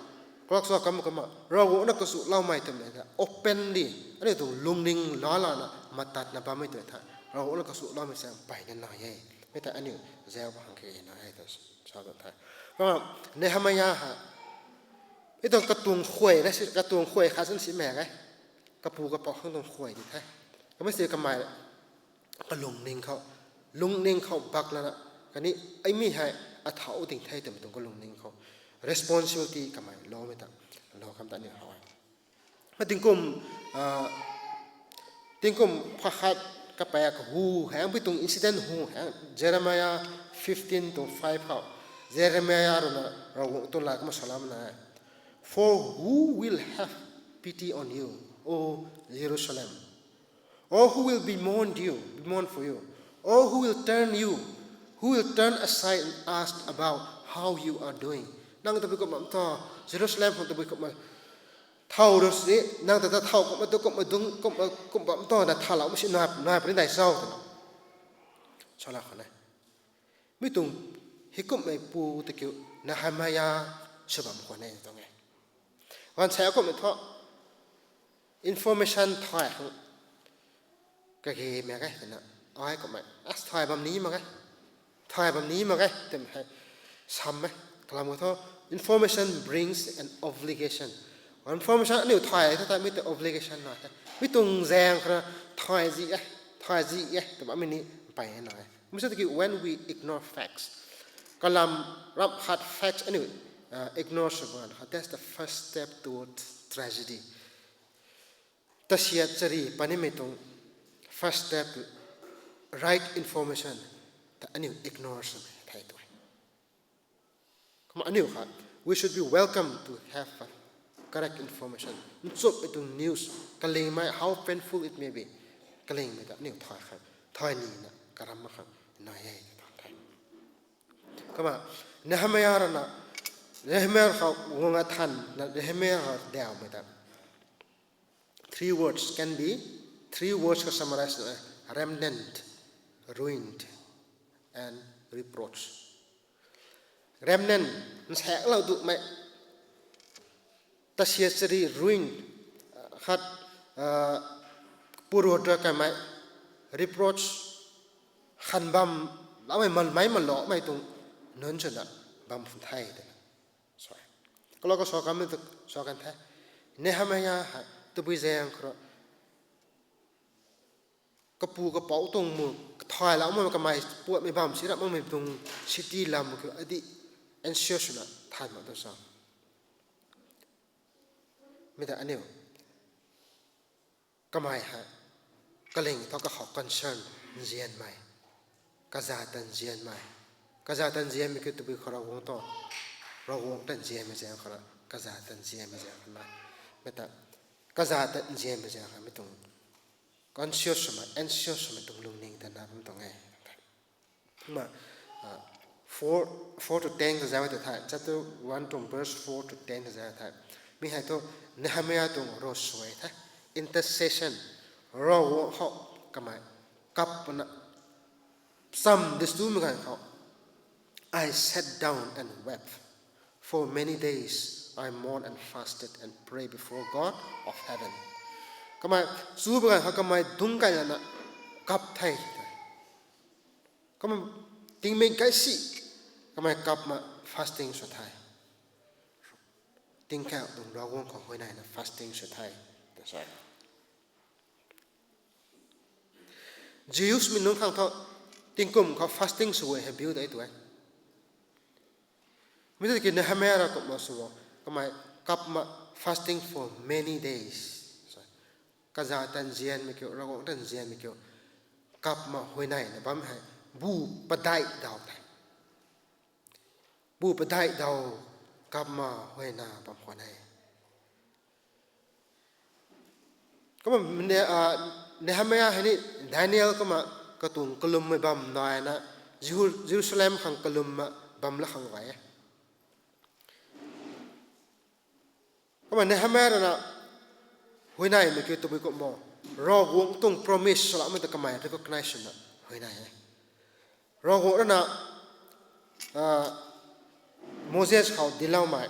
kalak sa kam kumna Ravguangc na kazauhloumei twmei ta openly aniu tuang lungning laa lana matatna bammei tw the. Ravguangc na kazauhloumei sang mpeyna nai e. Mi ta aniu zauc ba khang kage nai e ta sa tuang the. Kumna Nehemia hei, mi tuang katuang khuay na si, katuang khuay khat sin simei e. Kapu kapouc khang tuang khuay di the. Kamei si kamei kalungning khou, lungning khou bak lana, khatni ai mi hei athau ding the twmei tuang kalungning khou responsibility kamei loumei ta, lou kam ta aniu how e. Tingkum, tingkum pha khat kapey kahu hei, mi tuang incident hu hei, Jeremiah fifteen tuang five khou, Jeremiah rui na Ravguangc tuang lat kumna salam na e. For who will have pity on you, O Jerusalem? Or who will be mourned you, be mourned for you? Or who will turn you, who will turn aside and ask about how you are doing? Nang tabui kumna bam tho, Jerusalem khang tabui kumna thau rui si, nang ta ta thau kumna tu kumna dung, kumna kum bam tho na thaloumei si nai, nai puni dai cho twna sala khwan e. Mi tuang hei kumhmei pu ta kiu Nehemia sw bam khwan e tuang e. Ganv sa kumhmei thu information thay khang kage mak ge twna, ai kumhmei as thay bam ni mak ge, thay bam ni mak ge twmei hei sam e. Kalam khou thu, information brings an obligation. Information aniu thay tha tha mi ta obligation nai the. Mi tuang zaeng khou rui thay zi e, thay zi e twna mi ni mpeyna nai e. Mi sa tiki when we ignore facts, kalam ram khat facts aniu ignore sw bam kha, that's the first step towards tragedy. Tasiat chari panimei tuang first step, right information ta aniu ignore swmei thei tu e. Kumna aniu kha, we should be welcome to have a correct information. Nchumhmei tuang news kalingmei, how painful it may be, kalingmei ta aniu thay khang, thay nina karam mak khang nai e ta the. Kumna Nehemia rui na, Nehemia khou guang a than na, Nehemia khou dawmei ta three words can be, three words ka summarize na, remnant, ruined, and reproach. Remnant, nsaeklou dumei, tasiat chari, ruin, khat, purut ra kamei, reproach, khan bam, loumei malmei malomei tuang nunc swna bam phun the twna. Kalou ka sa kanmei tu sa kan the. Nehemia hei tabui zaeng khou rui kapu kapouc tuang mu, kathayloumei kamei puatmei bam si ram makmei tuang city lam kiu adi anxious swna than mak tu sa. Mi ta aniu kamei hei kaling thu kakhou concern nzianmei, kazat ta nzianmei, kazat ta nzianmei kiu tabui khou Ravguangc tu, Ravguangc ta nzianmei zaeng khou rui kazat ta nzianmei zaeng khou na, mi ta kazat ta nzianmei zaeng khou mi tuang conscious swmei, anxious swmei tuang lungning ta na bam tuang e. Kumna four, four to ten ta zauc ta the, chapter one tuang verse four to ten ta zauc the. Mi hei thu Nehemia tuang ro suai the, intercession, Ravguangc khou kamei kapna, sam distumei ganv khou, I sat down and wept. For many days I mourned and fasted and prayed before God of heaven. Kamei chu bam ganv khou kamei dungc kai lana kap the. Kumna tingmik gay si kamei kapna fasting sw the. Tingkauh tuang Ravguangc khou huayneina fasting sw the ta sa. Jews mei nunc khang thu tingkum khou fasting sw e hei biu de tu e. Mi tiki Nehemia rui kumna sw o, kamei kapna fasting for many days. Kazat ta nzianmei kiu, Ravguangc ta nzianmei kiu, kapna huayneina bam hei, bu padeih daw the. Bu padeih daw, kapna huayna bam khwan e. Kumna Ne-, ah, Nehemiah hei ni Daniel kumna katuang kalummei bam naina Jeru-, Jerusalem khang kalumna bam la khang gay e. Kumna Nehemiah rui na huayneymei kiu tabui kumh o, Ravguangc tuang promise swloumei ta kamei recognize swna huayney e. Ravguangc rui na, ah, Moses khou dincloumei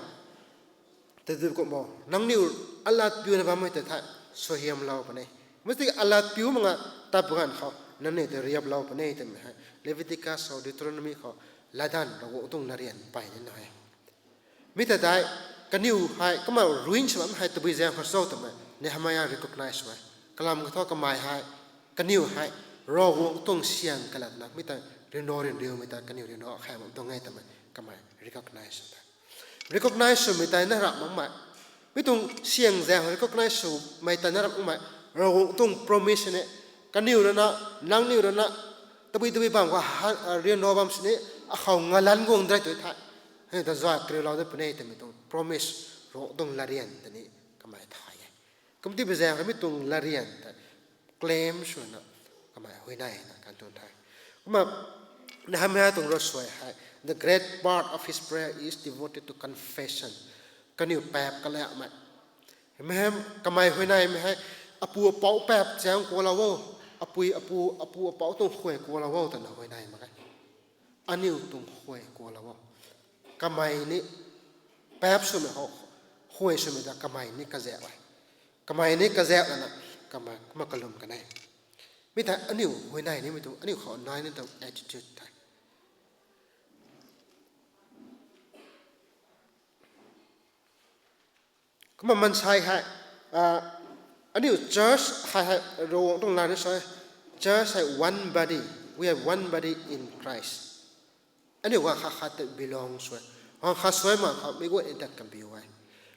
ta tabui kumh o, nangniw alat piuna bammei ta thei suaihiamlou puni. Mesti alat piu mak nga tat pa ganv khou nangniw ta riaplou puni twmei hei Leviticus khou, Deuteronomy khou, latdanv Ravguangc tuang latryan pey ni na e. Mi ta tei kaniw hei kumna ruin sw bam hei tabui zaeng khou cho twmei Nehemiah recognize sw e. Kalam kathu kamei hei, kaniw hei Ravguangc tuang syang kalatna mi ta ryanra ryanriumei ta kaniw ryanra kha bam tuang e twmei kamei recognize sw the. Recognize swmei tei na ramh makmei, mi tuang syang zaeng recognize swmei tei na ramh makmei, Ravguangc tuang promise ni, kaniw rui na, nangniw rui na tabui tabui bam khou ha, ryanra bam sini, akhou ngalanc guang dai tu the, hei ta zay kariulou dat puni twmei tuang promise, Ravguangc tuang latryan ta ni kamei thay e. Kumna tabui zaeng khou mi tuang latryan ta claim swna kamei huayneyna kan tuang the. Kumna Nehemiah tuang ravsuai hei, the great part of his prayer is devoted to confession. Kaniw paap kalaumei, mi hei kamei huayneymei hei, apu apouc paap zaeng kualou o, apui apu, apu apouc tuang khuay kualou o twna huayney mak e. Aniu tuang khuay kualou o. Kamei ni paap swmei ho, khuay swmei ta kamei ni kazaek e. Kamei ni kazaek lana, kamei kumna kalum kan e. Mi ta aniu huayney nimei tuang, aniu khou nai ni tuang attitude the. Kumna mansei hei, ah, aniu church hei, hei Ravguangc tuang lat ni sa e, church hei one body, we have one body in Christ. Aniu ganv khat khat ta belong sw e. Ganv khat suai mak khou mi guayna ta kabiu e.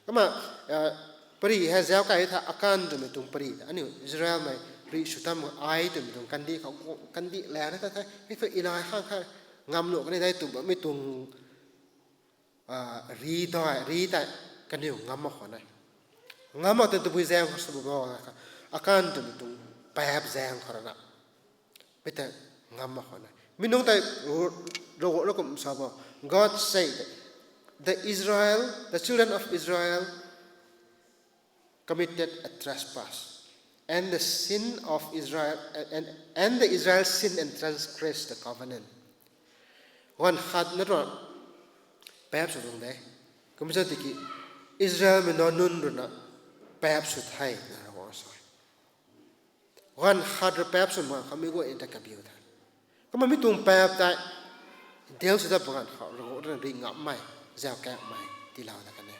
Kumna, ah, pary hei zauc kai tha, Achan twmei tuang pary ta aniu Israelmei rih sw tam ai twmei tuang kandih khou, kandih lana ta the, mi khou Eli khang kha ngam nuh kan e dei tw bammei tuang, ah, rih tei, rih tei kaniw ngam mak khwan e. Ngam mak tei tabui zaeng khou sw bo, Achan twmei tuang paap zaeng khou rui na mi tei ngam mak khwan e. Mi nungc tei Ravguangc rui kum sa bo, God said that the Israel, the children of Israel committed a trespass, and the sin of Israel, and, and the Israel sinned and transgressed the covenant. Ganv khat na rui paap sw tuang de. Kumna tiki Israelmei nac nunc rui na paap sw the na Ravguangc sa e. Ganv khat rui paap sw mak khou mi guayna ta kabiu the. Kumna mi tuang paap tei deal sw dat pa ganv khou Ravguangc rui na rih ngammei, zauc kammei tiilou dat kan e.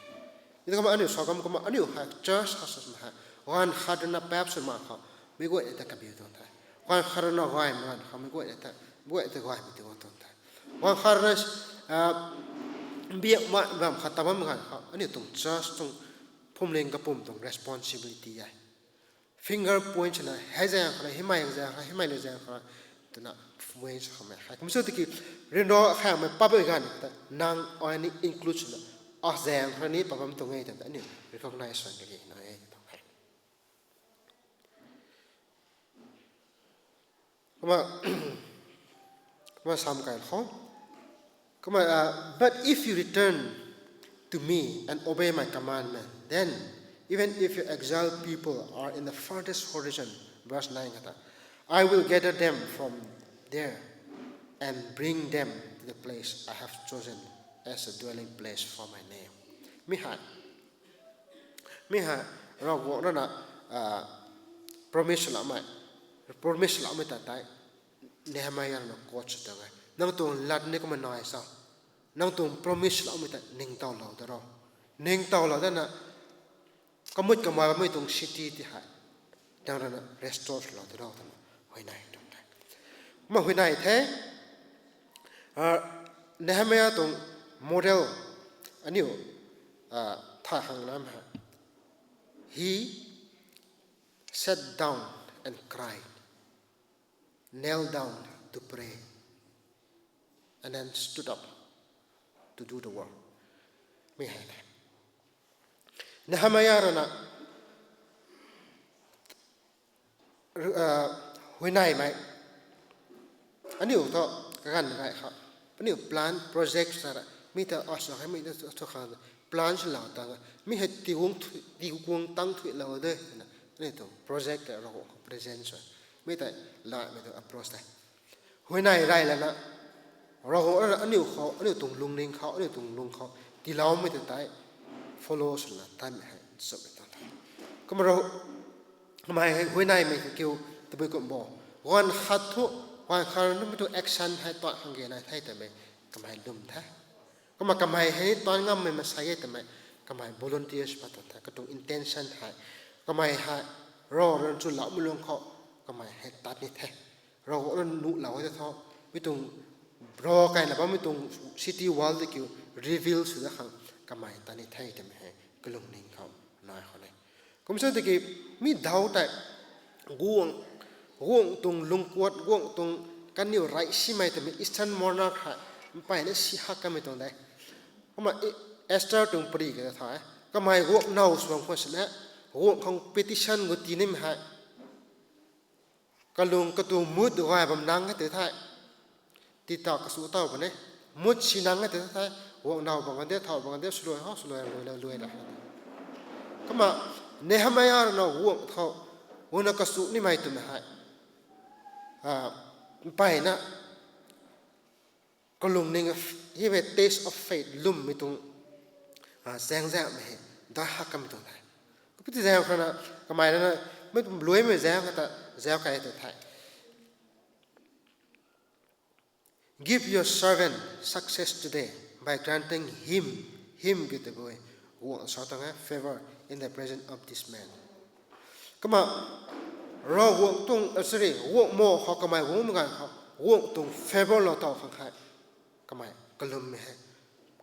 Kumna aniu sa kam kumna aniu hei church khou swmei hei, ganv khat rui na paap sw mak khou mi guayna ta kabiu tuang the. Ganv khat rui na gay mak ganv khou mi guayna ta, guayna ta gaymei ti tuang the. Ganv khat rui na, ah, biak mak bam khat ta bam ganv khou aniu tuang church tuang phuamling kapwm tuang responsibility e. Finger point swna hei zaeng khou na, himei zaeng khou, himei le zaeng khou na, twna point sw khang e. Kumna tiki ryanra khaymei paap e ganv ta nang ai ni include swna, azaeng khou ni paap bam tuang e twna aniu recognize sw kage na e tuang e. Kumna, kumna sam kai khou. Kumna, ah, but if you return to me and obey my commandment, then even if your exiled people are in the farthest horizon, verse nine kata, I will gather them from there and bring them to the place I have chosen as a dwelling place for my name. Mi hei, mi hei Ravguangc rui na, ah, promise loumei, promise loumei ta tei Nehemiah rui na quote sw tuang e. Nang tuang lat ni kumna nai sa. Nang tuang promise loumei ta ningtowlou da ro. Ningtowlou dana kamut kamai bammei tuang city ti hei nang rui na restore swlou da ro twna huayney tuang the. Kumna huayney the, ah, Nehemiah tuang model aniu, ah, thay khang lam hei. He sat down and cried, knelt down to pray, and then stood up to do the work. Mi hei the. Nehemiah rui na Huayneymei aniu thu kaganv gay khou, aniu plan project sa ra, mi ta asu hei mi ta thu khang plan swlou ta, mi hei tiguang tang thuilou de twna aniu tuang project ta Ravguangc khou present sw, mi tei latmei tuang approach tei. Huayney rey lana Ravguangc rui aniu khou, aniu tuang lungning khou, aniu tuang lung khou tiiloumei ta tei follow swna tanmei hei chummei tuang the. Kumna kamei hei huayneymei kiu tabui kum bo, ganv khat thu, ganv khat numei tuang action hei tat khang ge nai the twmei kamei lwm the. Kumna kamei hei tat ngammei masei e twmei, kamei volunteers pat tuang the, katuang intention hei, kamei hei Rav rui chwnloumei lung khou kamei hei tat ni the. Rav rui nuhlou e ta thu, mi tuang Rav kaina bammei tuang city wall tei kiu reveal sw da khang kamei tat ni the twmei hei kalungning khou nai khou ne. Kum sa tiki mi daw tei guangc, guangc tuang lungkuat, guangc tuang kaniw rey simei twmei Eastern monarch hei mpeyna si hak kamei tuang de. Kumna Esther tuang pari ka ta tha e, kamei guangc now sw bam khwan sini, guangc khang petition gu tii nimei hei kalung katuang mut gay bam nang e tei the. Tii ta kasu taw puni, mut si nang e tei the. Guangc now bang de, thau bang de, swluai hou, swluai luailou luai ra. Kumna Nehemia rui na guangc khou, guangna kasu nimei twmei hei mpeyna kalungning hei taste of faith lwmmei tuang zaengzaengmei hei dai hak kamei tuang the. Kapiti zaeng khou na kamei rui na, mei tuang luaimei zaeng khou ta zauc kei tei the. Give your servant success today by granting him, him kiu tabui guangc sa tuang e, favor in the presence of this man. Kumna Ravguangc tuang, sorry, guangc mo khou kamei guangmei ganv khou guangc tuang favor lou taw khang hei kamei kalummei hei,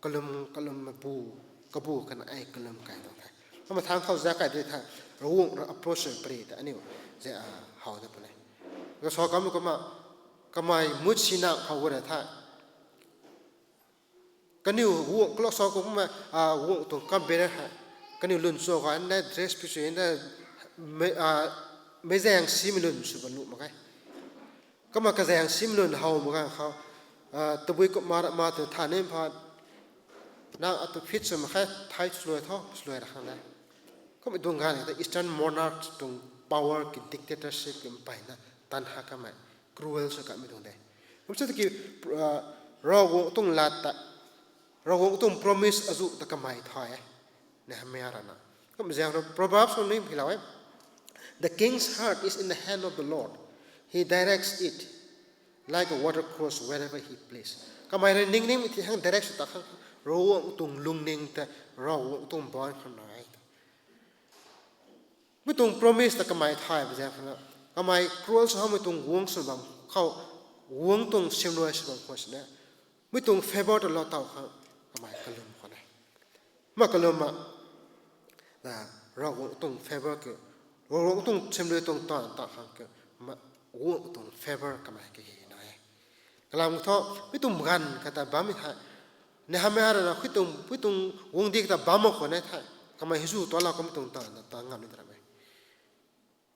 kalum, kalum bu, kabu kana ei kalum kai tuang the. Kumna thangc khou zauc kei di the, Ravguangc rui approach pari ta aniu ze how da puni. Kasa kamei kumna kamei mut si nang khou gu ra the. Kaniw guangc kalou sa kumna, guangc tuang cupbearer hei kaniw lwn cho kha na, dress pi sw na, mei zaeng simei lwn sw ba nuh mak khe. Kumna kazaeng simei lwn how mak ganv khou tabui kumna ma tu tha ni pha, nang atu fit sw mak khe, thei swluai tho, swluai ra khang de. Kumna tuang ganv ta Eastern monarch tuang power ki dictatorship ki mpeyna tan hak kamei, cruel sw kamei tuang de. Kum sa tiki Ravguangc tuang lat ta, Ravguangc tuang promise azu ta kamei thay e, Nehemia rui na. Kumna zaeng rui Proverbs khou ni philou e, the king's heart is in the hand of the Lord, he directs it like a water course wherever he please. Kamei rui ningningmei thei hang direct sw ta khang, Ravguangc tuang lungning ta, Ravguangc tuang baanv khou nai e. Mi tuang promise ta kamei thay ba zaeng khou na, kamei cruel sw hamei tuang guangc sw bam khou, guangc tuang simrui sw bam khou sini, mi tuang favor ta lou taw khang kamei kalum khwan e. Kumna kalum ma, Ravguangc tuang favor kiu, Ravguangc tuang simrui tuang taanv ta khang kiu, ma, guangc tuang favor kamei kahi nai e. Kalam thu, mi tuang ganv kata bammei the, Nehemia rui na khui tuang, khui tuang guangcdic kata bam mak khwan e the, kamei hei zu tualou kamei tuang taanv ta ngam ni ta ram e.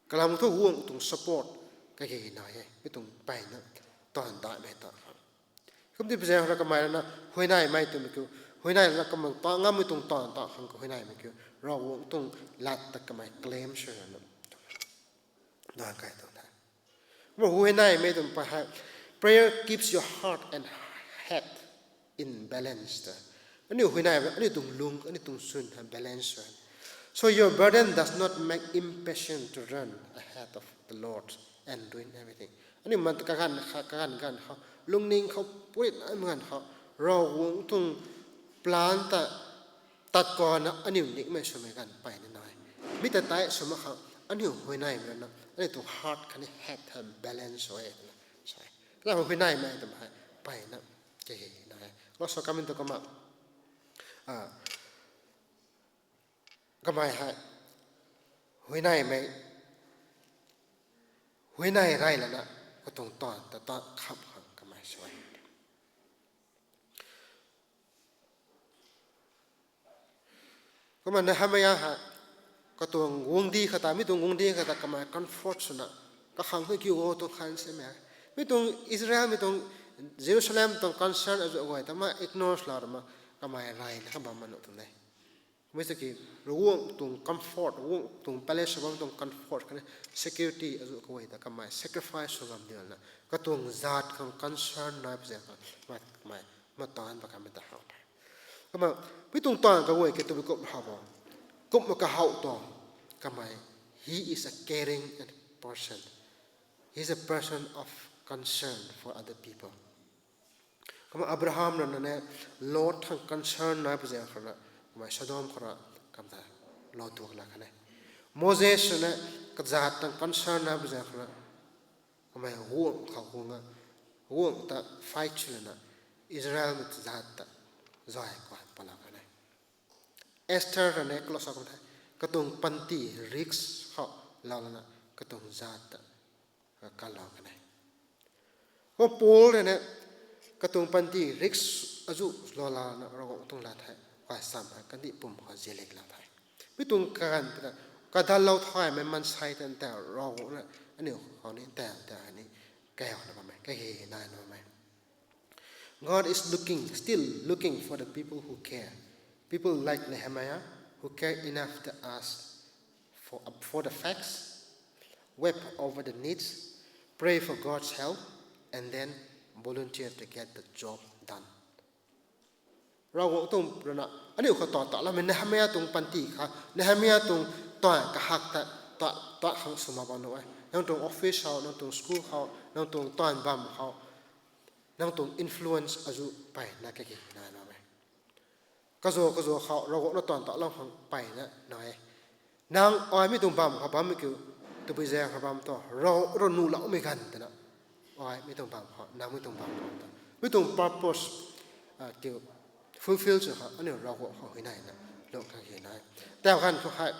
Kalam thu guangc tuang support kahi nai e, mi tuang mpeyna taanv daihmei ta khang. Kumti pui zaeng rui kamei rui na huayneymei twmei kiu, huayney rui na kamei ta ngammei tuang taanv ta khang khou huayneymei kiu, Ravguangc tuang lat ta kamei claim sw rana dan kai tuang the. Kumna huayneymei twmei hei, prayer keeps your heart and head in balance ta. Aniu huayney, aniu tuang lung, aniu tuang swn hei balance sw e. So your burden does not make impatient to run ahead of the Lord and doing everything. Aniu man kaganv kha, kaganv ganv khou, lungning khou purit ai ganv khou, Ravguangc tuang plan ta tat kana aniu nikmei swmei ganv mpeyna nai. Mi ta tei sw mak khang, aniu huayneymei rui na aniu tuang heart khatni head hei balance sw e twna sa e. Kalam huayneymei twmei hei mpeyna kahi nai e. Lou sa kamei tu kumna, kamei hei huayneymei, huayney rey lana katuang taanv ta taanv kham khang kamei sw e. Kumna Nehemia hei katuang guangcdic khata, mi tuang guangcdic khata kamei comfort swna, Kakhang thu kiu o tuang khan se me. Mi tuang Israelmei tuang Jerusalem tuang concern azu guay ta ma ignore lou ra ma kamei reyna kha bam ma nuh tuang de. Kumei saki Ravguangc tuang comfort, Ravguangc tuang palace bam tuang comfort khatni security azu kaguay ta kamei sacrifice sw ngam diu na. Katuang zaat khang concern nai pui zaeng khang kamei, kamei mataanv pa kamei ta how the. Kumna, mi tuang taanv kaguay ke tabui kum how bo. Kumna kahow tuang kamei, he is a caring person. He is a person of concern for other people. Kumna Abraham rui na ne Lot thang concern nai pui zaeng khou rui na, kamei Sodom khou rui kam ta lou tuak la khan e. Moses rui na kazaat thang concern nai pui zaeng khou rui na, kamei guangc khou guang a, guangc ta fight sw lana, Israelmei zaat ta zay kuan patlou khan e. Esther rui na kalou sa kam the, katuang panty risk khou lou lana, katuang zaat ta kalou khan e. Kumna Paul rui na katuang panty risk azu lou lana Ravguangc tuang lat hei guay sam hei kandih pum khou zilik lou the. Mi tuang kaganv ta kadallou thaymei maansei tan ta Ravguangc rui na aniu khou ni ta ta hei ni kau na bammei, kahi nai na bammei. God is looking, still looking for the people who care. People like Nehemiah who care enough to ask for, for the facts, wept over the needs, pray for God's help, and then volunteer to get the job done. Ravguangc tuang rui na aniu khou ta ta lamei Nehemiah tuang panty kha, Nehemiah tuang taanv kahak ta, ta, ta khang sw mak bam nuh e. Nang tuang office khou, nang tuang school khou, nang tuang taanv bam khou, nang tuang influence azu peyna kaki nai na e. Kazu kazu khou Ravguangc na taanv ta lam khang peyna nai e. Nang ai mi tuang bam khou bammei kiu, tabui zaeng khou bam tu, Ravguangc rui nuhloumei ganv twna, ai mi tuang bam khou, nang mi tuang bam khou ta, mi tuang purpose kiu fulfill sw khang aniu Ravguangc khou huayneyna lung kaki nai. Tau ganv khou hei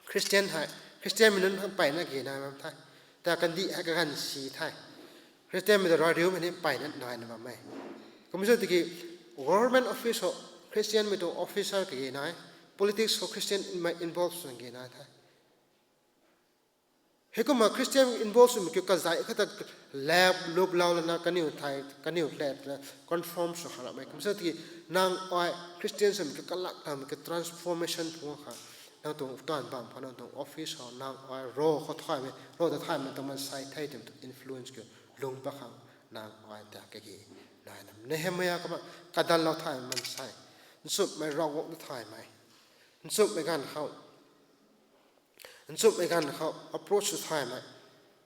Christian hei, Christianmei nunc khang peyna kaki nai bam the. Ta kandih hei kaganv si the. Christianmei ta rariumei ni peyna nai na bam e. Kumna sw tiki government office khou Christianmei tuang officer kaki nai, politics khou Christianmei involve sw kaki nai the. Heikumna Christian involve swmei kiu kazay khat ta lab luplou lana kaniw thei, kaniw let na confirm sw kha lamei. Kumna sw tiki nang ai Christian swmei kiu kalak tamei kiu transformation phung khang, nang tuang taanv bam khou, nang tuang office khou, nang ai ro khou thaymei, ro ta thaymei tuang maansei thei twmei tuang influence kiu lung pat khang nang ai ta kaki nai na. Nehemiah kumna kadallou thaymei maansei, nchumhmei Ravguangc ta thaymei, nchumhmei ganv khou nchumhmei ganv khou approach sw thaymei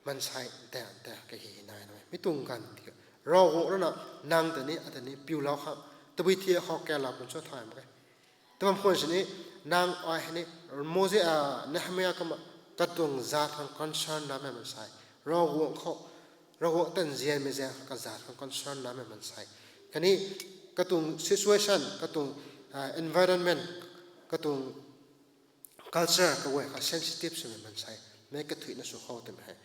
maansei ta ta kaki nai na e. Mi tuang ganv tiki Ravguangc rui na nang ta ni, ata ni piulou khang, tabui thi khou kalou pun sw thay mak e. Tabam khwan sini nang ai hei ni Moses, Nehemiah kumna katuang zaat khang concern namei maansei, Ravguangc khou, Ravguangc ta nzianmei zaeng khou kazaat khang concern namei maansei, khatni katuang situation, katuang environment, katuang culture kaguay khou sensitive swmei maansei, mei kathuicna sw khou twmei hei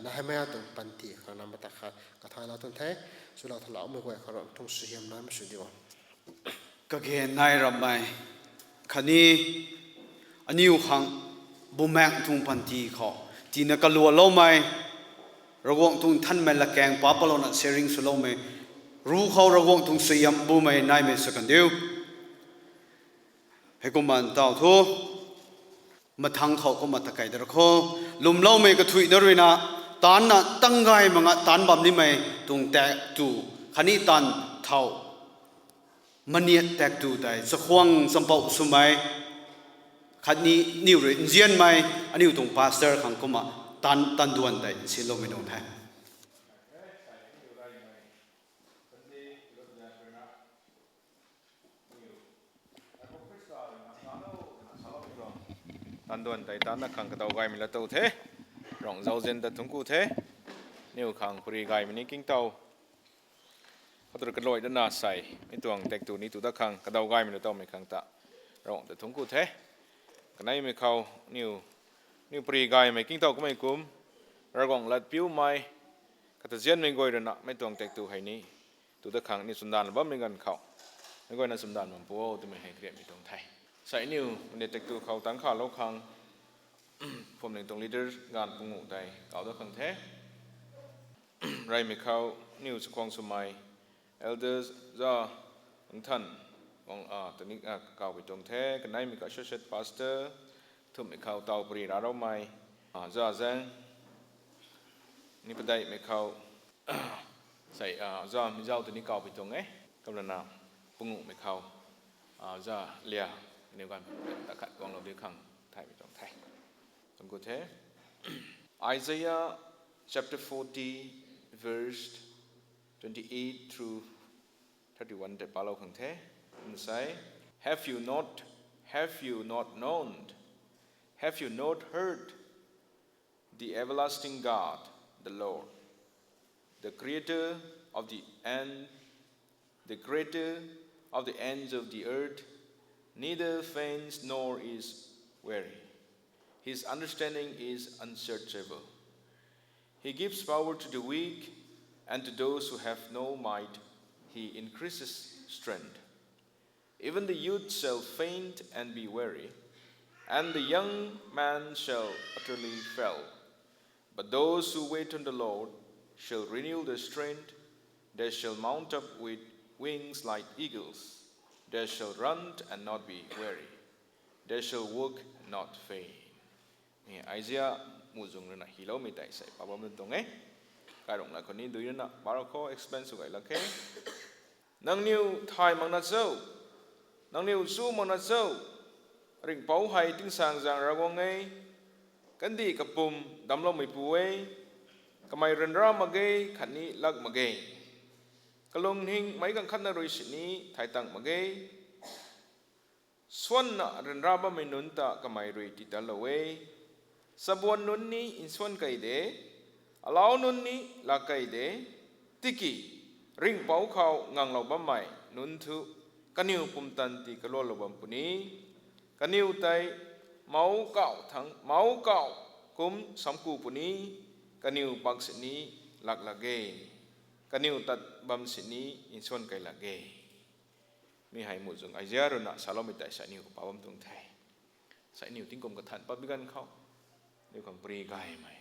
Nehemiah tuang panty khang na mata khat kathaylou tuang the. Swlou thaloumei guay khou Ravguangc tuang suaihiam namei sw diu. Kage nai rammei khatni aniu khang Bumaengh tuang panty khou tina kalualoumei, Ravguangc tuang nthanmei latkaeng pa palouna sharing swloumei, ru khou Ravguangc tuang suaihiam bumei naimei sw kandiu. Heikumna ntaw thu, mathangc khou kumna ta kei da ra khou, lwmloumei kathuicna rui na, taanc na tang gay mak nga taanc bam nimei tuang tak tu, khatni taanv thau, maniat tak tu tei chakhwang champouh swmei, khatni niw rui nzianmei, aniu tuang pastor khang kumna taanv, taanv duan tei nsinloumei nunc the. Taanv duan tei taanc na khang kadaw gaymei la tow the. Ravguangc zauzian ta thungc ku the. Niw khang pary gaymei ni kingtow, khatur kaluai dana sei mi tuang tak tu ni tu dat khang kadaw gaymei la towmei khang ta Ravguangc ta thungc ku the. Kaneimei khou niw, niw pary gaymei kingtow kummei kum, Ravguangc lat piumei, kata nzianmei guay rui na mei tuang tak tu hei ni tu dat khang ni chwndanv bammei ganv khou, mei guayna chwndanv bam pu o twmei hei kariatmei tuang the. Sei niw, mani tak tu khou taanc khalou khang Phwamling tuang leader ganv panguh tei kau dat khang the. Reymei khou niw chakhwang swmei elders za Nthan tuang, a, tuni, a, kau pui tuang the. Kaneimei khou associate pastor, thumhmei khou taw pari raraumei, a, za Zaeng, ni padeihmei khou, sei, a, za Mizau tuni kau pui tuang e. Kumlana panguhmei khou, a, za Lia, kaniw ganv ta khat guanglou di khang thaymei tuang the. Tuang ku the. Isaiah chapter forty, verse twenty-eight through thirty-one tei palou khang the. Kumna sei, have you not, have you not known? Have you not heard? The everlasting God, the Lord, the creator of the end, the creator of the ends of the earth, neither faints nor is weary. His understanding is unsearchable. He gives power to the weak, and to those who have no might, he increases strength. Even the youth shall faint and be weary, and the young man shall utterly fail. But those who wait on the Lord shall renew their strength. They shall mount up with wings like eagles. They shall run and not be weary. They shall walk and not faint. Ni Isaiah muhzwng rui na hyloumei tei sei pa bam tuang e. Kairung la khou ni dui rui na parou khou explain sw gay lak khe. Nangniw thay mak na cho, nangniw chu mak na cho, ringhpouc hei tingsaengzaeng Ravguangc e, kandih kapwm damcloumeipu e, kamei ryanra mak ge khatni lak mak ge, kalungning meic ganv khatna rui sini thay tang mak ge, swanna ryanra bammei nunc ta kamei rui tiitalou e. Chabuan nunc ni nsuan kei de, alau nunc ni lak kei de, tiki ringhpouc khou nganglou bammei nunc thu kaniw pumtan tii kaluatlou bam puni, kaniw tei mouc kauh thangc mouc kauh kum samku puni, kaniw pak sini lak lak ge, kaniw tat bam sini nsuan kei lak ge. Mi hei muhzwng Isaiah rui na saloumei tei sei aniw khou pa bam tuang the. Sei aniw tingkum kathan pat bi ganv khou, aniw khang pary gaymei,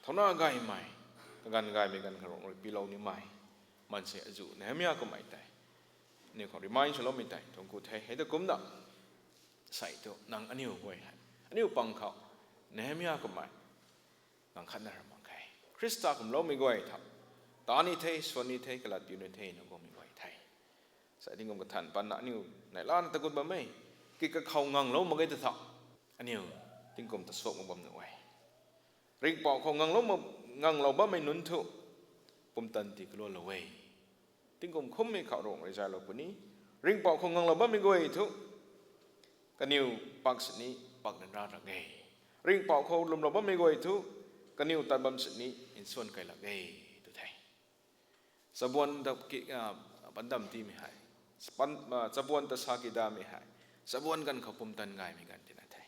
thauna gaymei, kaganv gaymei ganv khou Ravguangc rui pilou nimei, maansei azuh Nehemia kummei tei aniw khang remind swloumei tei tuang ku the. Hei ta kumna sei thu nang aniw guay hei aniw pang khou Nehemia kummei nang khatna ra mak khe. Khrista kumloumei guay tha, ta ni the, swan ni the, kalat piu ni the, nang guangmei guay the. Sei tingkum kathan patna aniw neihlana tagut bam e, ki kakhou nganglou mak ge ta tha, aniw tingkum ta suak mak bam nuh e. Ringhpouc khou nganglou mak, nganglou bammei nunc thu pumtan tii kaluatlou e. Tingkum khummei khou Ravguangc rui zaylou puni, ringhpouc khou nganglou bammei guay thu kaniw pak sini pak ryanra lak e, ringhpouc khou lwmlou bammei guay thu kaniw tat bam sini nsuan kei lak e, tw the. Chabuan ta ki, a, pandam tiimei hei, pan, a, chabuan ta sa kidamei hei, chabuan ganv khou pumtan gaymei ganv tina the.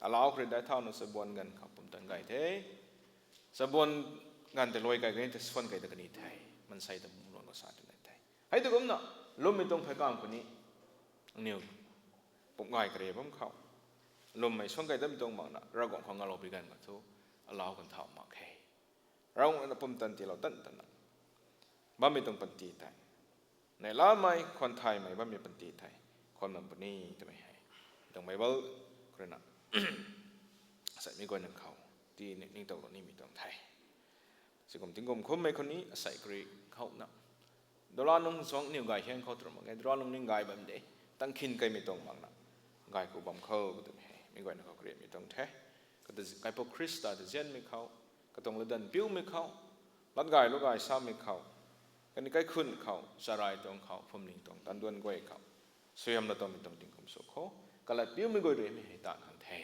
Alau khou rui daic thauna chabuan ganv khou pumtan gay the. Chabuan ganv tei luai kai kan the, swan kai ta kan the. Maansei ta bungluan khou sa tina the. Hei ta kumna lwmmei tuang pheykamv khou ni aniw pumgay kariak bam khou, lwmmei swan kai datmei tuang makna Ravguangc khou nganglou bi ganv khou thu alau kan thau mak khe. Ravguangc na pumtan tiilou tan tana bammei tuang panty tei, neihlamei khwan thaymei bammei panty tei khwan bam puni twmei hei tuang Bible khou rui na asei mi guayna khou ti ni ningtowlou nimei tuang the. Sikum tingkum khummei khou ni asei kari khouna, dula nung suang aniw gay hiang khou tw ra mak ge, dula nung ning gay bam de, tangkhin kaimei tuang makna gay ku bam khou twmei hei mi guayna khou kariakmei tuang the. Kata kaipouc Khrista ta zianmei khou, katuang latdanv piumei khou, latgay lugay samei khou, kaniw kaikhun khou, charai tuang khou, phuamling tuang tanduan guay khou suaihiamlou tamei tuang tingkum sw khou kalat piumei guay rui mi hei taanv khang the.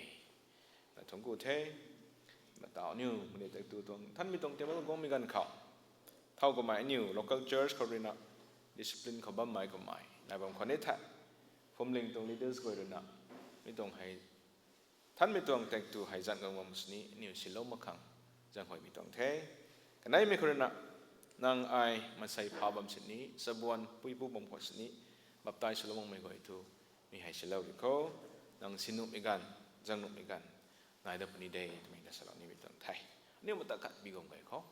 Na thungc ku the. Mataw aniw mani tei tu tuang thanmei tuang table guangmei ganv khou, thow kamei aniw local church khou rui na discipline khou bammei kamei nai bam khwan ni the. Phuamling tuang leaders guay rui na mi tuang hei thanmei tuang tei tu hei zan guang bam sini aniw silou mak khang zaenghuaymei tuang the. Kaneimei khou rui na, nang ai maansei pha bam sini, chabuan puipu bam khwan sini baptize swlou makmei guay thu mi hei silou ri khou, nang sinuhmei ganv, zaengnuhmei ganv nai dat puni de twmei na salou nimei tuang the. Aniu mata khat bi guang gay khou.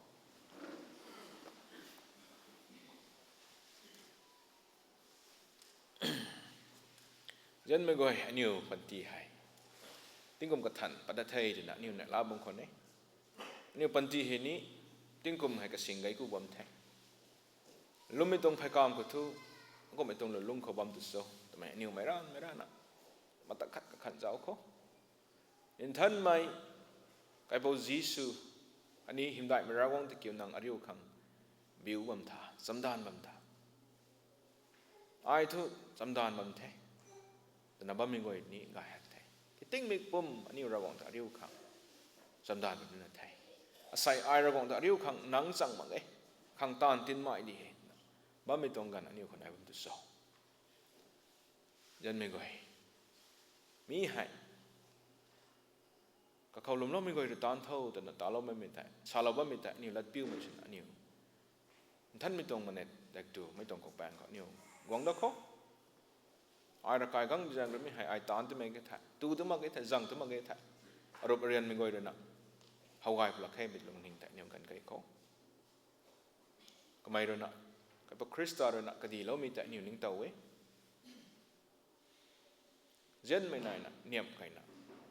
Zianmei guay, aniu panty hei tingkum kathan pat dat the twna aniu neihla bam khwan e. Aniu panty hei ni tingkum hei kasing gay ku bam the. Lwmmei tuang pheykamv khou thu, kummei tuang lulung khou bam tu cho twmei aniu meic ranmei rana mata khat kakhan zauc khou, Nthanmei Kaipouc Jisu, ani hymdaihmei Ravguangc ta kiu nang ariu khang biu bam tha, chamdanv bam tha. Ai thu chamdanv bam the twna bammei guay ni gay hak the. Kitingmik pum aniu Ravguangc ta ariu khang chamdanv bam nina the. Asei ai Ravguangc ta ariu khang nang chang mak e, khang taanv tinmei di he, bammei tuang ganv aniu khou nai bam tu cho. Zianmei guay, mi hei kakhou lwmloumei guay rui taanv tho twna taloumei tei, salou bammei tei aniu latpiumei sina aniu nthanmei tuang manet dak tu mei tuang kapaeng khou aniu guang dat khou, ai ravkai gang bi zaeng rui mi hei ai taanv twmei ke the, tu tw mak ke the, zang tw mak ke the, arup arianmei guay ruina how gay pw lak khe mei lungning tei aniu ganv key khou, kamei ruina, Kaipouc Khrista ruina kadiloumei tei aniu ningtow e. Zianmei naina niamh keyna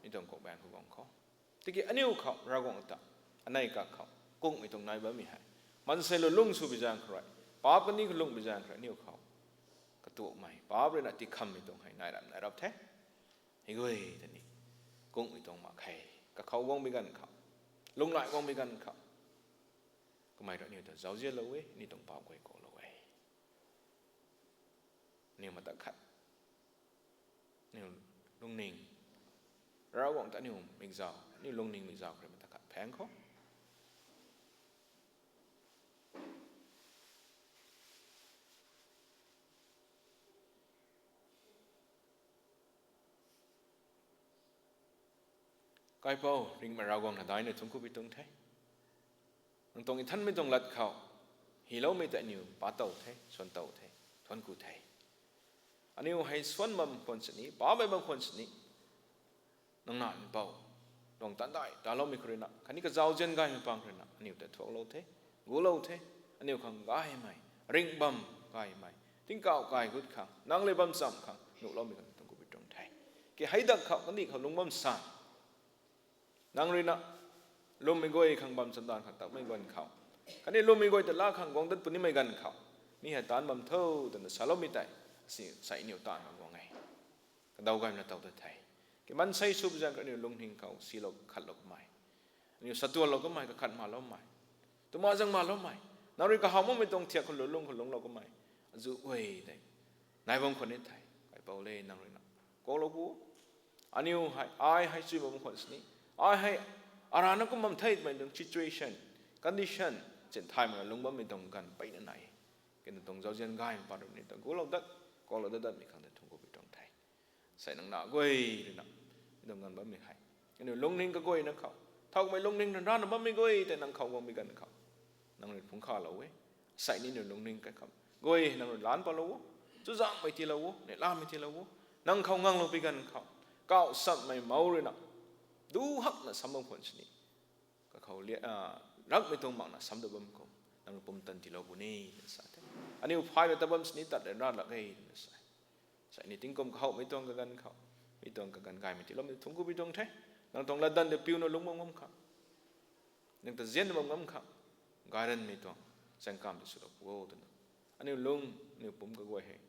mi tuang kapaeng khou guang khou, tiki aniu khou Ravguangc ta anei kak khou kungmei tuang nai bammei hei, maansei lulung sw bi zaeng khou rui, paap kani khou lung bi zaeng khou rui aniu khou katuakmei paap ruina tikhammei tuang hei nai rap nai rap the. Hei guay ta ni kungmei tuang mak khe, kakhou guang bi ganv khou, lunglai guang bi ganv khou, kamei rui aniu ta zauzianlou e, ni tuang paap guay kuaklou e. Aniu mata khat, aniu lungning, Ravguangc ta aniu mikzau, aniu lungning mikzau khou rui mata khat phaeng khou. Kaipouc ringhmei Ravguangc, na daina thuanc ku pi tuang the. Nang tuang nthanmei tuang lat khou hyloumei tei aniu pa tow the, suan tow the, thuanc ku the. Aniu hei suan bam khwan sini, paapmei bam khwan sini, nang na mpouh tuang tandai taloumei khou ruina khatni kazauzian gaymei pang khou ruina aniu ta thuaklou the, gulou the. Aniu khang gaymei, ringh bam gaymei, tingkauh kai gut khang, nang le bam cham khang nuhloumei khang thuanc ku pi tuang the. Ki hei dak khou kandih khou lung bam san, nang ruina lwmmei guay khang bam chamdanv khang takmei ganv khou, khatni lwmmei guay ta laa khang guang dat punimei ganv khou, mi hei taanv bam tho twna saloumei tei, si sei aniu taanv khang guang e. Kadaw gaymei na tow ta the. Ki maansei sw bi zaeng khou aniu lungning khou silou khatlou kamei, aniu satuanlou kamei, kakhat maloumei, twma zang maloumei, nang rui kahaw makmei tuang thiak khou lulung khou lungclou kamei, azuh guay tei nai bam khwan ni the. Kaipouc le, nang ruina kuaklou pu. Aniu hei, ai hei chui bam khwan sini, ai hei arana kum bam the twmei tuang situation, condition, chin thay makna lung bammei tuang ganv peyna nai. Kina tuang zauzian gaymei pa rui ni ta gulou dat, kuaklou dat datmei khang ta thuanc ku pi tuang the. Sei nang na guay ruina mi tuang ganv bammei hei aniu lungning kaguayna khou, thowmei lungning ryanrana bammei guay tei nang khou guang bi ganv khou, nang rui phungc khalou e. Sei ni aniu lungning kai kham guay nang rui laanc palou o, chuzaenghmei tiilou o, neihlamei tiilou o, nang khou nganglou bi ganv khou, kauh sammei mouc ruina du hakna sam bam khwan sini, kakhou lia, rakmei tuang makna sam dat bam kum, nang rui pumtan tiilou puni, sa the. Aniu phaymei ta bam sini tat ryanra lak e twna sa. Sei ni tingkum kahowmei tuang kaganv khou, mi tuang kaganv gaymei tiiloumei thuanc ku pi tuang the. Nang tuang latdanv ta piuna lungc bam ngam khang, nang ta zian bam ngam khang, gayranmei tuang chaengkam ta swlou pu o twna, aniu lung, aniu pumc kaguay hei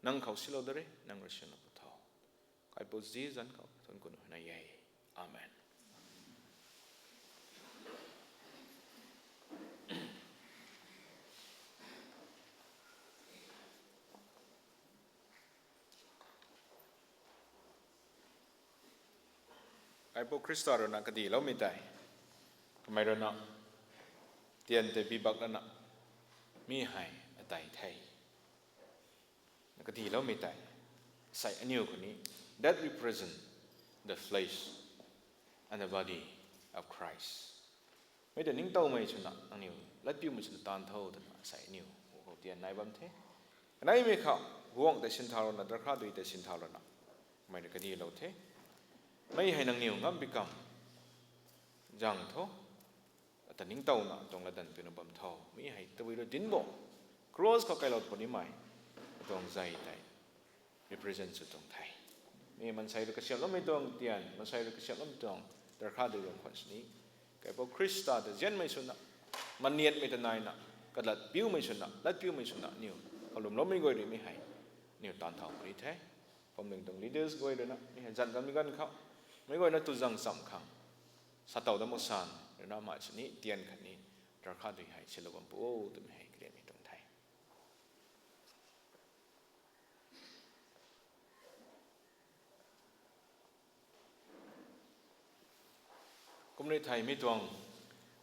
nang khou silou da re, nang rui silou pu tho. Kaipouc Jisu zanc khou thuanc ku na e. Amen. Kaipouc Khrista ruina kadiloumei tei, kamei ruina tian tei bibak lana mi hei atei the. Kadiloumei tei, sei aniu khou ni, that represent the flesh and the body of Christ. Mei ta ningtowmei swna, nangniw latpiumei swna taanv tho twna sei aniu khou tian nai bam the. Kaneimei khou, guangc tei sinthau lana, darkha dui tei sinthau lana, kamei rui kadilou the. Mei hei nangniw ngam bi kam, zang tho, ata ningtowna tuang latdanv piuna bam tho. Mi hei tabui rui dinc bo. Cross khou kailou puni mei, atuang zei tei represent sw tuang the. Mi mansei rui kasiamhloumei tuang tian, mansei rui kasiamhloumei tuang darkha dui bam khwan sini, Kaipouc Khrista ta zianmei swna, maniatmei ta naina, kalatpiumei swna, latpiumei swna, aniu kalumloumei guay rui mi hei aniu taanv thau puni the. Phuamling tuang leaders guay ruina mi hei zan kanmei ganv khou, meic guayna tu zang cham khang sa tow dat mak san ruina mei sini tian khatni darkha dui hei silou bam pu o twmei hei karianmei tuang the. Kumna thei mi tuang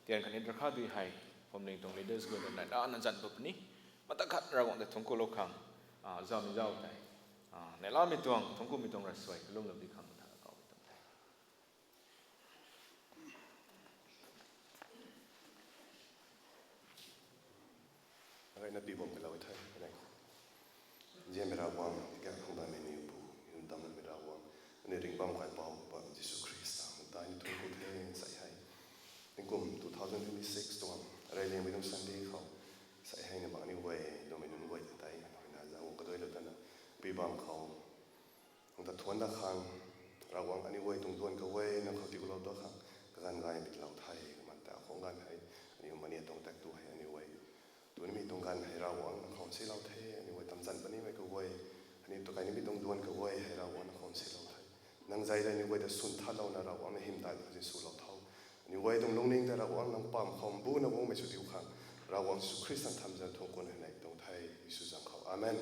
tian khatni darkha dui hei phuamling tuang leaders guay rui naina zan bam puni. Mata khat Ravguangc ta thuanc kulou khang, a, zaumei zau tei, a, neihlamei tuang, thuanc kumei tuang ravsuai kalumlou di khang ta kaumei tuang the. Gayna pi bam kalou the, kanei khou. Zianmei Ravguangc, tingkauh khang bammei Niupu, niu damcloumei Ravguangc, aniu ringh bam Kaipouc, Jisu Khrista, mei tei ni thuanc ku the, sei hei. Tingkum two thousand twenty-six tuang, reyliangmei tuang Sunday khou, sei hei na bang aniu guay, lwmmei nunc guay tei, ruina zang kaduailou tana, pi bam khou, nang ta thuanc dat khang, Ravguangc aniu guay tuang duan kaguay, nang khou tiiloulou dat khang, kaganv gay pitlou the, kamei ta khang ganv hei, aniu mani tuang tak tu hei, aniu guay. Tunimei tuang ganv hei Ravguangc nang khou silou the, aniu guay tamzan punimei kaguay, aniu tu kai nimei tuang duan kaguay hei Ravguangc nang khou silou the. Nang zei rui aniu guay ta swn thatlouna Ravguangc na hymdaih khou si swlou tho. Aniu guay tuang lungning ta Ravguangc nang pam khou mbuna guangmei sw diu khang, Ravguangc Jisu Khrista thamzan thuanc kuna nei tuang the, Jisu zang khou. Amen.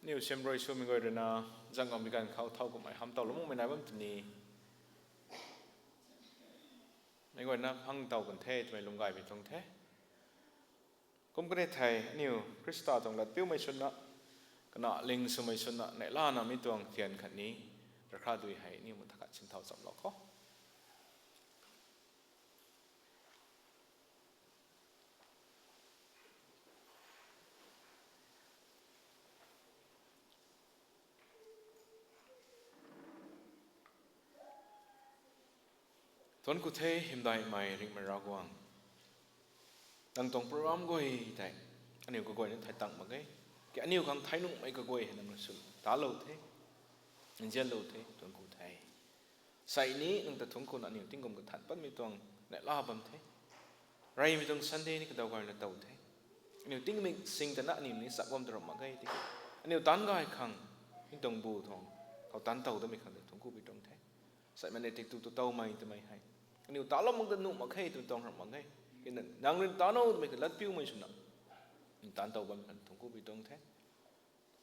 Aniu siamruai swmei guay rui na, zang ganmei ganv khou thau kummei hamh towlou makmei nai bam tini, meic guayna phang tow kan the twmei lungc gaymei tuang the. Kum kani thei, aniu Khrista tuang latpiumei swna, kana ling swmei swna, neihlana mi tuang thian khatni, rakha dui hei aniu muh tha khat sinthau chamlou khou. Thuanc ku the, hymdaihmei ringhmei Ravguangc. Nang tuang program guay tei, aniu kaguayna thei tang mak ge. Ke aniu khang thei nuhmei kaguay hei nang sw talou the, nzianlou the, thuanc ku the. Sei ni nang ta thuanc kuna aniu tingkum kathan patmei tuang neihla bam the. Reymei tuang Sunday ni kadaw gayna tow the. Aniu tingmik sing tana aniu ni chak bam ta ram mak ge tiki, aniu taanc gay khang, tingtuang bu tuang, khou taanc tow damei khang ta thuanc ku pi tuang the. Sei mane tik tu tu towmei twmei hei, aniu talou mak ta nuh mak khe twmei tuang ram mak ge. Kina nang rui taanc o twmei ka latpiumei swna, aniu taanc tow bam khang thuanc ku pi tuang the.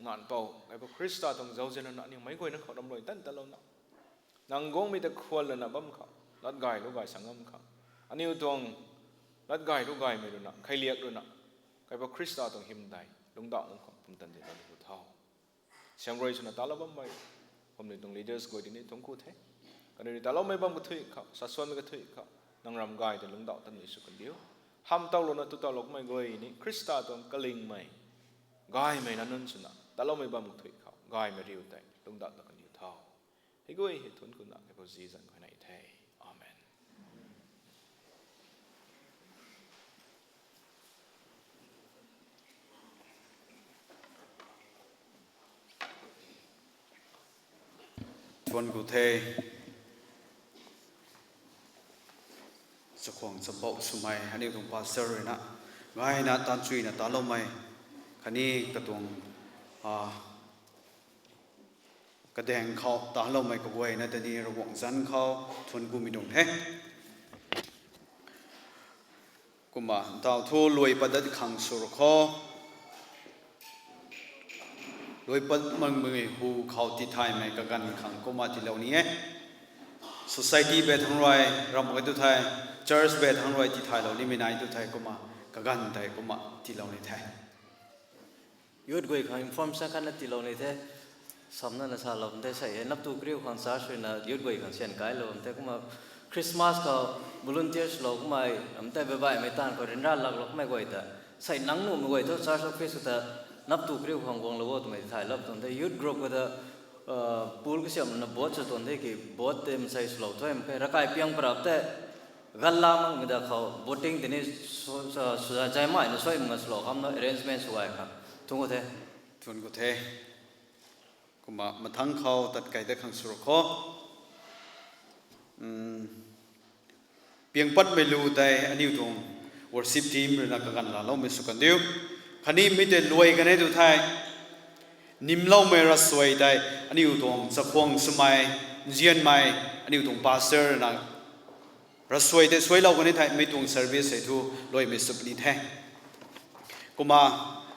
Naanpou kaipouc Khrista tuang zauzianna aniu meic guayna khou ramluai tan talouna, nang guangmei ta khwan lana bam khou, lat gay lu gay sa ngam khang, aniu tuang lat gay lu gaymei rui na, kheiliak rui na, kaipouc Khrista tuang hymdaih lungcdauh ngam khang pumtan di ta lu tho. Siamruai swna talou bammei, kumni tuang leaders guay tini thuanc ku the. Kaniw ni taloumei bam kathui khou, sasuanmei kathui khou, nang ram gay ta lungcdauh tanmei sw kandiu. Hamh towlouna tu towlou kummei guay ni Khrista tuang kalingmei, gaymei na nunc swna taloumei bam kathui khou gaymei riu tei lungcdauh ta kandiu tho. Hei guay hei thuanc kuna kaipouc zi zanc khou nei the. Amen. Thuanc ku the. Chakhwang chapouh swmei aniu tuang pastor rui na, gayna taanchuina taloumei, khatni katuang, a, kadaeng khou taloumei kaguayna ta ni Ravguangc zanc khou thuanc kumei tuang the. Kumna ntaw thu luai pat dat khang sw ru kho. Luai pat makmei hu khou tithaymei kaganv khang kumna tiilou ni e. Society bey thangc rui ramh mak ge tu thei, church bey thangc rui tithaylou nimei nai tu thei kumna, kaganv tei kumna tiilou ni the. Youth guay khang information khatna tiilou ni the. Samna na salou the sei e, naptu kariu khang church rui na youth guay khang syan kailou the. Kumna Christmas khou volunteers lou kummei, am tei baihmei taanv khou ryanra laklou kummei guay ta, sei nang nuhmei guay thu church office ta naptu kariu khang guanglou o twmei tithaylou tuang the. Youth group khou ta, pool kasiamhna vote sw tuang the ki, vote tei mansei swlou thu e mak khe, ravkai piang parap tei ganla makmei da khou voting tini sw, sw, sw, zaymei na suai mak swlou khamna arrangement sw gay khang thuanc ku the. Thuanc ku the. Kumna mathangc khou tat kai dat khang sw ru kho. Piang patmei lu tei aniu tuang worship team rui na kaganv laaloumei sw kandiu. Khatni mi tei luai kan e tu thei, nimloumei ravsuai tei aniu tuang chakhwang swmei, nzianmei, aniu tuang pastor rui na ravsuai tei suailou kan e thei mi tuang service hei thu luaimei sw puni the. Kumna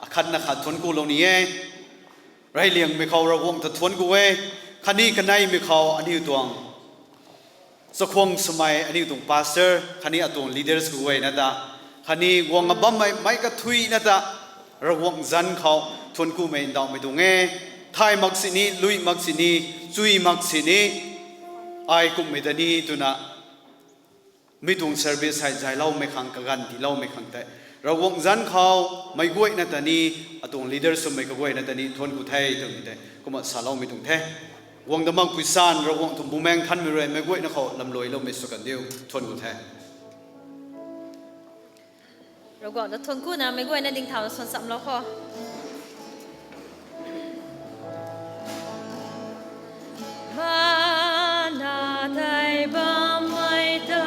akhatna khat thuanc kulou ni e. Reyliangmei khou Ravguangc ta thuanc ku e. Khatni kaneimei khou aniu tuang chakhwang swmei aniu tuang pastor khatni atuang leaders kaguayna ta, khatni guang a bammei meic kathuina ta Ravguangc zanc khou thuanc kumei ndauhmei tuang e. Thay mak sini, lui mak sini, chui mak sini, ai kumhmei ta ni twna mi tuang service hei zayloumei khang, kaganv tiiloumei khang tei Ravguangc zanc khou meic guayna ta ni, atuang leader swmei kaguayna ta ni thuanc ku the twmei tei kumna saloumei tuang the. Guang da makpui san Ravguangc tuang Bumaengh Nthanmei rui meic guayna khou lamluailoumei sw kandiu. Thuanc ku the. Ravguangc ta thuanc kuna meic guayna dingthauna suan chamlou kho. Mana tei bammei ta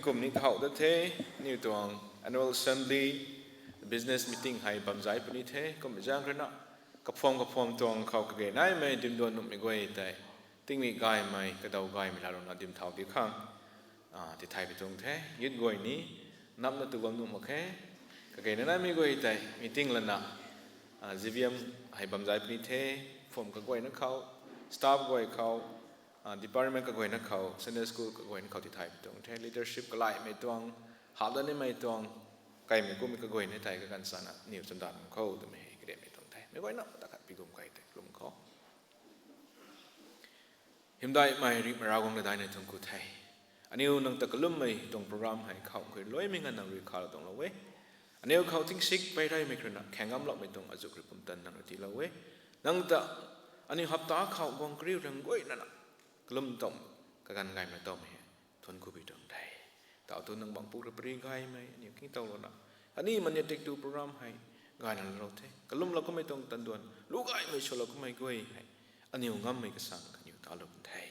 Kum ni khou da the, aniu tuang annual assembly, business meeting hei bam zai puni the. Kum zaeng ruina kaphuam kaphuam tuang khou kage naimei dimduan nuhmei guay tei tingmei gaymei, kadaw gaymei laa ruina dim thau di khang tithay pi tuang the. Youth guay ni napna tu bam nuh mak khe. Kage naimei guay tei meeting lana, GVM hei bam zai puni the. Phum kaguayna khou, staff guay khou, department kaguayna khou, Sunday school kaguayna khou tithay pi tuang the. Leadership kalaimei tuang, hap da nimei tuang, kaimei kummei kaguayna tei kaganv sana aniw chanda nunc khou twmei hei kariamei tuang the. Meic guayna mata khat pi gum kai tei kalum khou Hymdaihmei rihmei Ravguangc, daihna thuanc ku the. Aniu nang ta kalummei tuang program hei khou khui luaimei nganv nang rui khalou tuanglou e. Aniu khou tingsik pei reymei khruna khaeng ngamloumei tuang azuh rui pumtan nang rui tiilou e. Nang ta aniu hapta khou guang kariu rang guay nana kalum tuang kaganv gaymei tawmei hei thuanc ku pi tuang the. Tau tu nang bangc puk rui pary gaymei aniu kingtowlouna, khatni mania tiktu program hei gayna lou the. Kalumlou kummei tuang tanduan, lu gaymei swlou kummei guay hei aniu ngammei kasang kaniw talou kan the.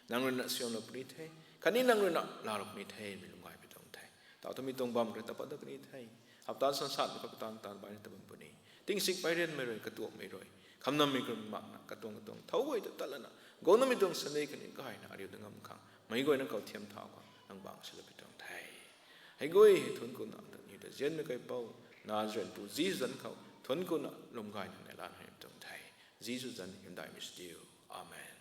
Nang ruina siamlou puni the, khatni nang ruina laalou puni the, mei lum gay pi tuang the. Tau tu mi tuang bam rui ta pat da kani the. Hapta sansatmei khou katan tan baina ta bam puni. Tingsik pei rianmei rui, katuakmei rui, khamnammei rui makna katuang katuang thau guay ta tat lana, guangnamei tuang Sunday khatni gayna ariu da ngam khang meic guayna khou thiam thau khang nang bangc salou pi tuang the. Hei guay hei thuanc kuna ta aniu ta zianmei kaipouc, Nazarenpu Jisu zanc khou thuanc kuna lum gayna neihla hei tuang the. Jisu zanc hymdaihmei sw diu. Amen.